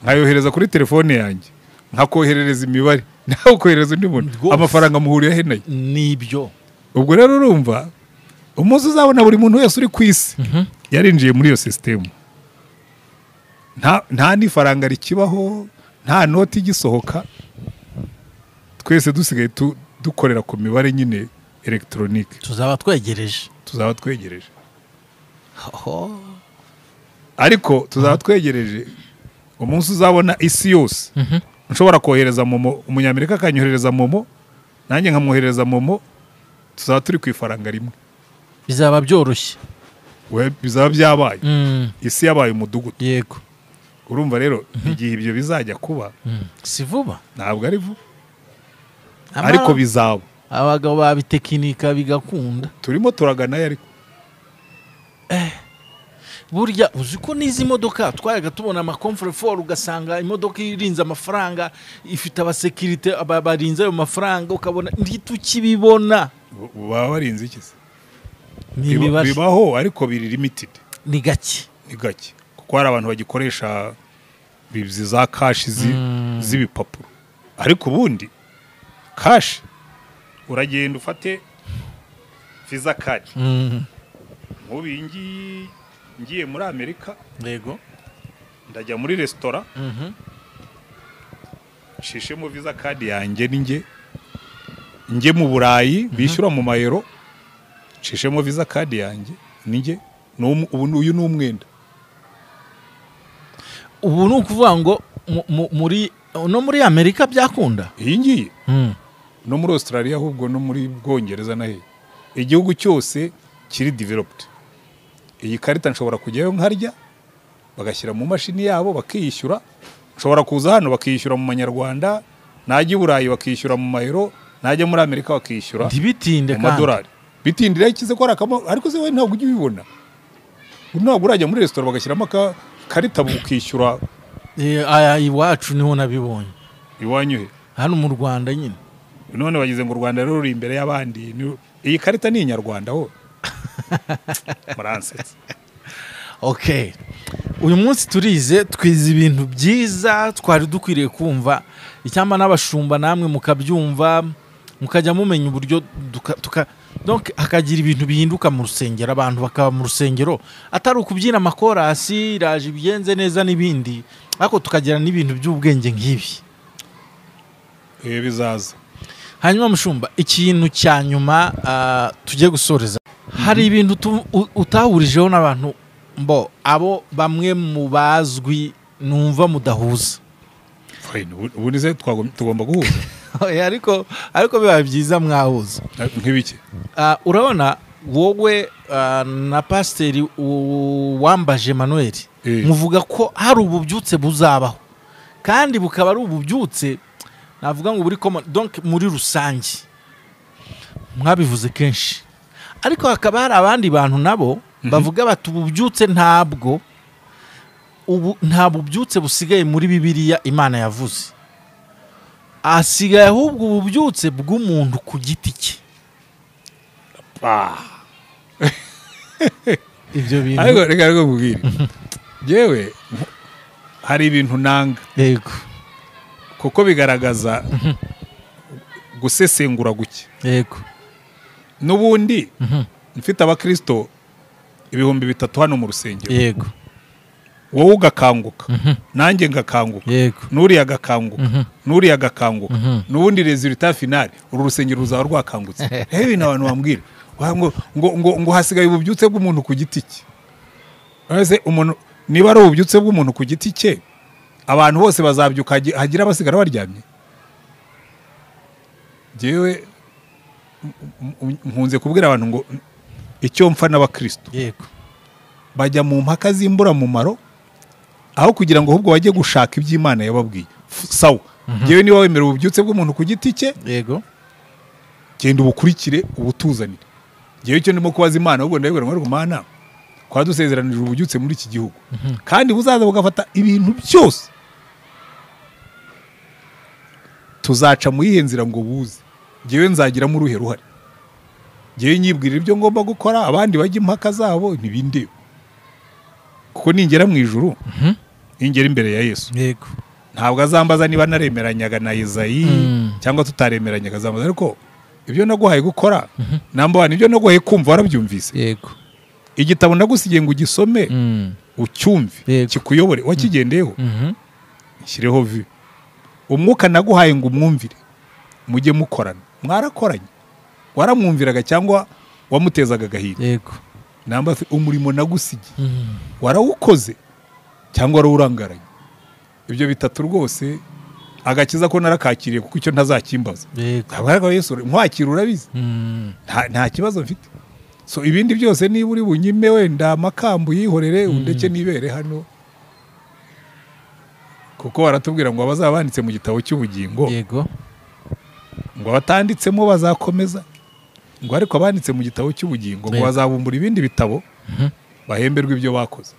nkayohereza kuri telefone yanjye, nkakoherereza imibare, nawe ukohereza undi muntu, amafaranga muhurira he nayo? Nibyo. Ubwo rero urumva umunsi uzabona buri muntu wese uri ku isi yarinjiye muri iyo system, nta n'ifaranga rikibaho, nta noti igisohoka, twese dusigaye dukorera ku mibare nyine electronique. Tuzaba twegereje. Tuzaba twegereje. Ariko tuzaba twegereje umunsi uzabona isi yose nshobora kohereza Momo, umunyamerika akanyoherereza Momo, nanjye nkamwoherereza Momo, tuzaba turi ku ifaranga rimwe. Bizaba byoroshye. We bizaba byabaye. Isi yabaye umudugudu. Yego. Urumva rero igihe ibyo bizajya kuba si vuba. Ntabwo ari vuba. Ariko bizaba. Abagabo babitekinika bigakunda. Turimo turagana ariko. Burya uzi ko n'izi modoka twaraga tubona ama comfort for, ugasanga imodoka irinze amafaranga, ifite abasekirite barinze ayo mafaranga, ukabona ntitukibibona. Baba barinze iki se? Bibaho ariko biri limited. Ni gake. Ni gake. Kuko hari abantu bagikoresha bizi za cash z'ibipapuro. Ariko ubundi cash uragenda ufate visa card. Nkubi ngiye muri Amerika. Yego. Ndajya muri restaurant. Nshishemo visa card yanjye ninjye njye mu Burayi bishyura mu mayero, nshishemo visa card yanjye ninjye. Ubu uyu ni umwenda. Ubu ni ukuvuga ngo muri no muri Amerika byakunda. Iyi ngiyi no muri Australia, ahubwo no muri Bwongereza na he. Igihugu cyose kiri developed. Iyi karita nshobora kujyayo nkarya bagashyira mu mashini yabo bakiyishyura. Nshobora kuza hano bakiyishyura mu manyarwanda, najya i Burayi bakiyishyura mu mayero, najya muri Amerika bakiyishyura ntibitinde mu madolari. Bitindira ikize ko arakamo, ariko se we ntabwo ujya ubibona. Ntabwo urajya muri restaurant bagashyiramo karita bukishyura. Aya iwacu niho nabibonye. Iwanyu he? Hano mu Rwanda nyine. None bagize ngo u Rwanda ruri imbere y'abandi. Iyi karita ni inyarwanda ho. Muransetsa. Okay. Uyu munsi turize, twize ibintu byiza twari dukwiriye kumva, icyamba n'abashumba namwe mukabyumva, mukajya mumenya uburyo donc hakagira ibintu bihinduka mu rusengero, abantu bakaba mu rusengero atari ukubyina amakorasi iraje ibigenze neza n'ibindi, ariko tukagira n'ibintu by'ubwenge nk'ibi. Bizaza. Hanyuma mushumba, ikintu cya nyuma tugiye gusoreza, hari ibintu utahurijeho n'abantu mbo abo bamwe mu bazwi numva mudahuza. Fine, ubu nize tugomba guhuza. Ariko biba byiza mwahuza. Nk'ibiki? Urabona Wowe na Pasiteri Wambaje Emmanuel muvuga ko hari ububyutse buzabaho, kandi bukaba ari ububyutse navuga ngo buri common, donc muri rusange, mwabivuze kenshi. Ariko hakaba hari abandi bantu nabo bavuga bati ububyutse ntabwo, ubu nta bubyutse busigaye muri Bibiliya Imana yavuze, asigaye ahubwo ububyutse bw'umuntu ku giti cye. Ibyo bintu ariko reka reka nkubwire, yewe hari ibintu nanga. Yego. Kuko bigaragaza gusesengura guke. Yego. N'ubundi mfite abakristo 3000 hano mu rusengero. Yego. Wowe ugakanguka, nanjye ngakanguka, Yego. nuriya agakanguka, nuriya agakanguka, n'ubundi resultat final uru rusengero ruzaba rwakangutse. Rero ibintu abantu bambwira ngo ngo ngo ngo hasigaye ububyutse bw'umuntu ku giti cye. Ese umuntu niba ari ububyutse bw'umuntu ku giti cye, abantu bose bazabyuka hagira abasigara baryamye? Jewe nkunze kubwira abantu ngo icyo mpfa n'abakristo. Yego. Bajya mu mpaka z'imbura mumaro aho kugira ngo ahubwo bajye gushaka iby'Imana yababwiye. Sawa. Jewe niba wemera ububyutse bw'umuntu ku giti cye, yego, genda ubukurikire ubutuzanire. Jewe icyo ndimo kubaza Imana ahubwo ndabibwira ngo Mana kwadusezeranije ububyutse muri iki gihugu, kandi buzaza bugafata ibintu byose, tuzaca mu yihe nzira ngo buze? Jewe nzagiramo uruhe ruhare? Jewe nyibwirira ibyo ngomba gukora, abandi bajya impaka zabo ntibindeba. Kuko ningera mu ijuru, ningera imbere ya Yesu, yego, ntabwo azambaza niba naremeranyaga na Izayi cyangwa tutaremeranyaga, azambaza ariko ibyo naguhaye gukora, namba ibyo naguhaye kumva warabyumvise. Yego. Igitabo nagusigiye ngo ugisome, ucyumve, kikuyobore, wakigendeyeho, nshyireho vi. Umwuka naguhaye ngo umwumvire, mujye mukorana. Mwarakoranye, waramwumviraga cyangwa wamutezaga agahinda? Yego. Namba umurimo nagusigiye warawukoze cyangwa warawurangaranye? Ibyo bitatu rwose agakiza ko narakakiriye, kuko icyo ntazakimbaza. Ntabwo Yesu nkwakira urabizi, nta kibazo mfite. So ibindi byose niba uri bunyime wenda amakambu yihorere undeke nibere hano, kuko baratubwira ngo abazaba banditse mu gitabo cy'ubugingo, yego, ngo abatanditsemo bazakomeza, ngo ariko abanditse mu gitabo cy'ubugingo ngo bazabumbura ibindi bitabo bahemberwe ibyo bakoze.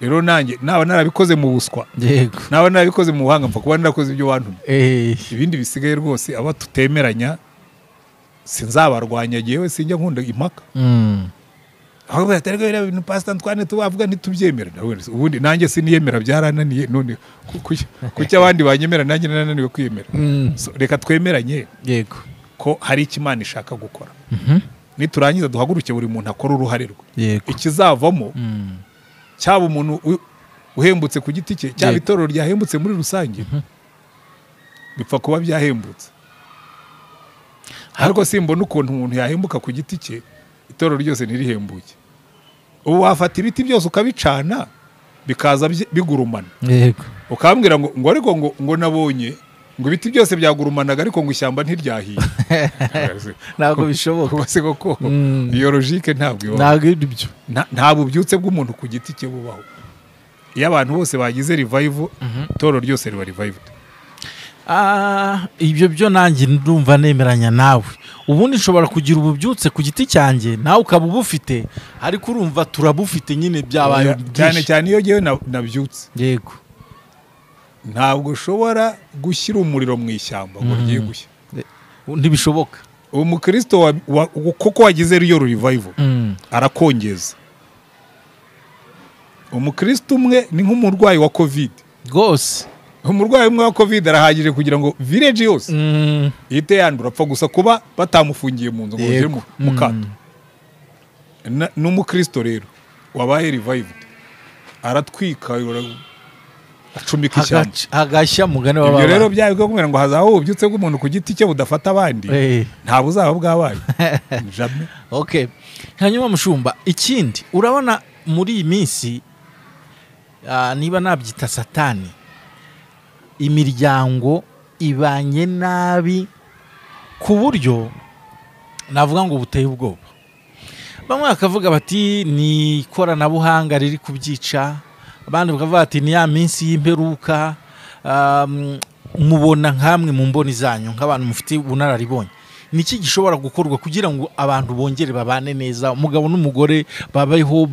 Rero nanjye naba narabikoze mu buswa, yego, naba narabikoze mu buhanga, mpfa kuba narakoze ibyo bantumye. Ibindi bisigaye rwose aba tutemeranya sinzabarwanya, jewe sinjya nkunda impaka. Aho baterega biriya bintu Pastor Antoine tubavuga ntitubyemera. Ubundi nanjye siniyemera byarananiye, none kuki abandi banyemera nanjye narananiwe kwiyemera? So, reka twemeranye, yego, ko hari icyo Imana ishaka gukora. Niturangiza duhaguruke buri muntu akora uruhare rwe. Ikizavamo cyaba umuntu uhembutse ku giti cye, cyaba itorero ryahembutse muri rusange, bipfa kuba byahembutse. Ariko simbona ukuntu umuntu yahembuka ku giti cye itorero ryose ntirihembuke. Ubu wafata ibiti byose ukabicana bikaza bigurumana. Yego. Ukambwira ngo ngo ariko ngo ngo nabonye ngo ibiti byose byagurumanaga ariko ngo ishyamba ntiryahiye. Ntabwo bishoboka. Ubwo se koko iyo logique ntabwo ibaho. Ntabwo ibyo. Nta bubyutse bw'umuntu ku giti cye bubaho. Iyo abantu bose bagize revival, itorero ryose riba revived. Ibyo byo nanjye ndumva nemeranya nawe. Ubundi nshobora kugira ububyutse ku giti cyanjye, nawe ukaba ubufite, ariko urumva turabufite nyine byabaye cyane cyane iyo ngewe nabyutse. Yego. Ntabwo ushobora gushyira umuriro mu ishyamba ngo rigiye gushya. Ntibishoboka. Umukristo kuko wagize riyo revival arakongeza. Umukristo umwe ni nk'umurwayi wa COVID. Rwose. Umurwayi umwe wa COVID arahagije kugira ngo village yose ihite yandura, apfa gusa kuba batamufungiye mu nzu ngo bagere mu kato. N'umukristo rero wabaye revived aratwika, acumika ishyamba agashya mugane w'ababa. Ibyo rero byaye kumera ngo hazaho ububyutse bw'umuntu ku giti cye budafata abandi, nta buzaba bwabaye. Jamais. Okay. Hanyuma mushumba, ikindi urabona muri iyi minsi niba nabyita satani, imiryango ibanye nabi ku buryo navuga ngo buteye ubwoba. Bamwe bakavuga bati ni ikoranabuhanga riri kubyica, abandi bakavuga bati ni ya minsi y'imperuka. Mubona nkamwe mu mboni zanyu nk'abantu mufite ubunararibonye, niki gishobora gukorwa kugira ngo abantu bongere babane neza, umugabo n'umugore babeho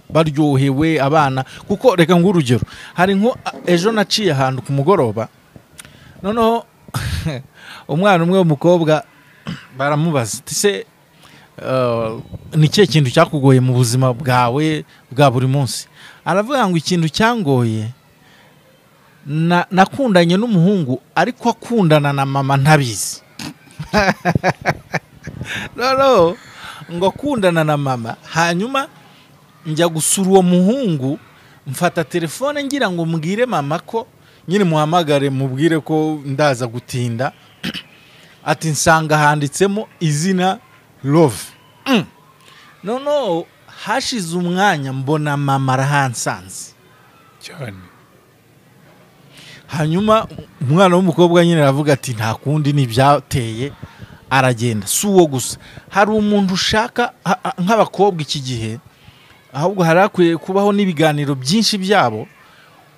baryohewe, abana? Kuko reka nguhe urugero, hari nko ejo naciye ahantu ku mugoroba, noneho umwana umwe w'umukobwa baramubaza ati se ni ikihe kintu cyakugoye mu buzima bwawe bwa buri munsi? Aravuga ngo ikintu cyangoye, nakundanye n'umuhungu ariko akundana na mama ntabizi. Noneho ngo akundana na mama, hanyuma njya gusura uwo muhungu, mfata telefone ngira ngo mbwire mama ko nyine muhamagare mubwire ko ndaza gutinda, ati nsanga handitsemo izina Love. Noneho hashize umwanya mbona mama arahansanze cyane. Hanyuma umwana w'umukobwa nyine aravuga ati nta kundi ntibyateye, aragenda. Si uwo gusa, hari umuntu ushaka nk'abakobwa iki gihe, ahubwo hari hakwiye kubaho n'ibiganiro byinshi byabo,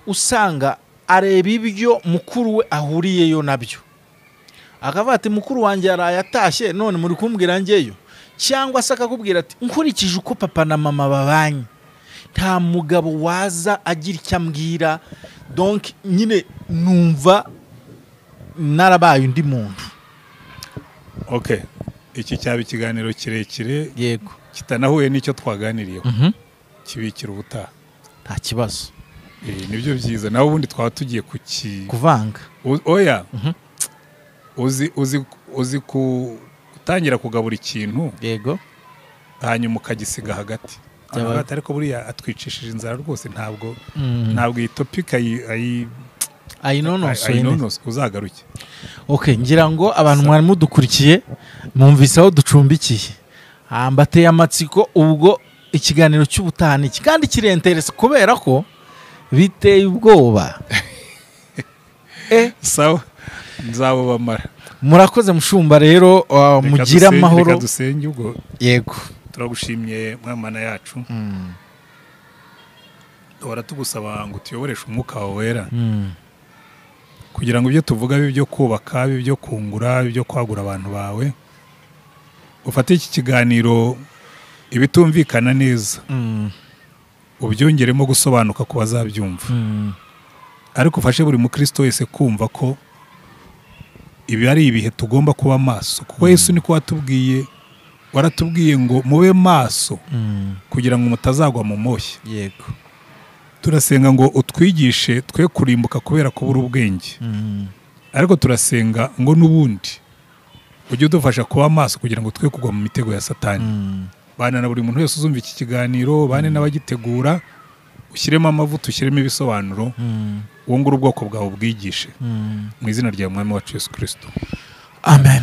usanga areba ibyo mukuru we ahuriyeyo nabyo, akavuga ati mukuru wanjye yaraye atashye none muri kumbwira njyeyo, cyangwa se akakubwira ati nkurikije uko papa na mama babanye nta mugabo waza agira icyo ambwira, donc nyine numva narabaye undi muntu. Okay, iki cyaba ikiganiro kirekire, yego, kitanahuye n'icyo twaganiriyeho, kibikira ubutaha, nta kibazo. Nibyo byiza, naho ubundi twaba tugiye kuvanga. Oya, uzi gutangira kugabura ikintu, yego, hanyuma ukagisiga hagati. Ariko buriya atwicishije inzara rwose, ntabwo iyi topic ayinonosoye, uzagaruke. Okay, ngira ngo abantu mwari mudukurikiye mwumvise aho ducumbikiye, mbateye amatsiko. Ubwo ikiganiro cy'ubutaha ni iki, kandi kirenterese kubera ko biteye ubwoba. Sawa, nzabobamara. Murakoze mushumba rero, mugire amahoro. Reka dusenge ubwo. Yego, turagushimye Mwana yacu, duhora tugusaba ngo utuyoboreshe umwuka wawe wera, kugira ngo ibyo tuvuga bibe ibyo kubaka, bibe ibyo kungura, bibe ibyo kwagura abantu bawe. Ufate iki kiganiro ibitumvikana neza ubyongeremo gusobanuka ku bazabyumva, ariko ufashe buri mukristo wese kumva ko ibi ari ibihe tugomba kuba maso, kuko Yesu niko watubwiye, waratubwiye ngo mube maso kugira ngo mutazagwa mu moshya. Yego, turasenga ngo utwigishe twe kurimbuka kubera kubura ubwenge, ariko turasenga ngo n'ubundi ujye udufasha kuba maso kugira ngo twe kugwa mu mitego ya Satani. Bana na buri muntu wese uzumva iki kiganiro, bane n'abagitegura, ushyiremo amavuta, ushyiremo ibisobanuro, wungure ubwoko bwawe ubwigishe, mu izina rya Mwami wacu Yesu Kristo. Amen.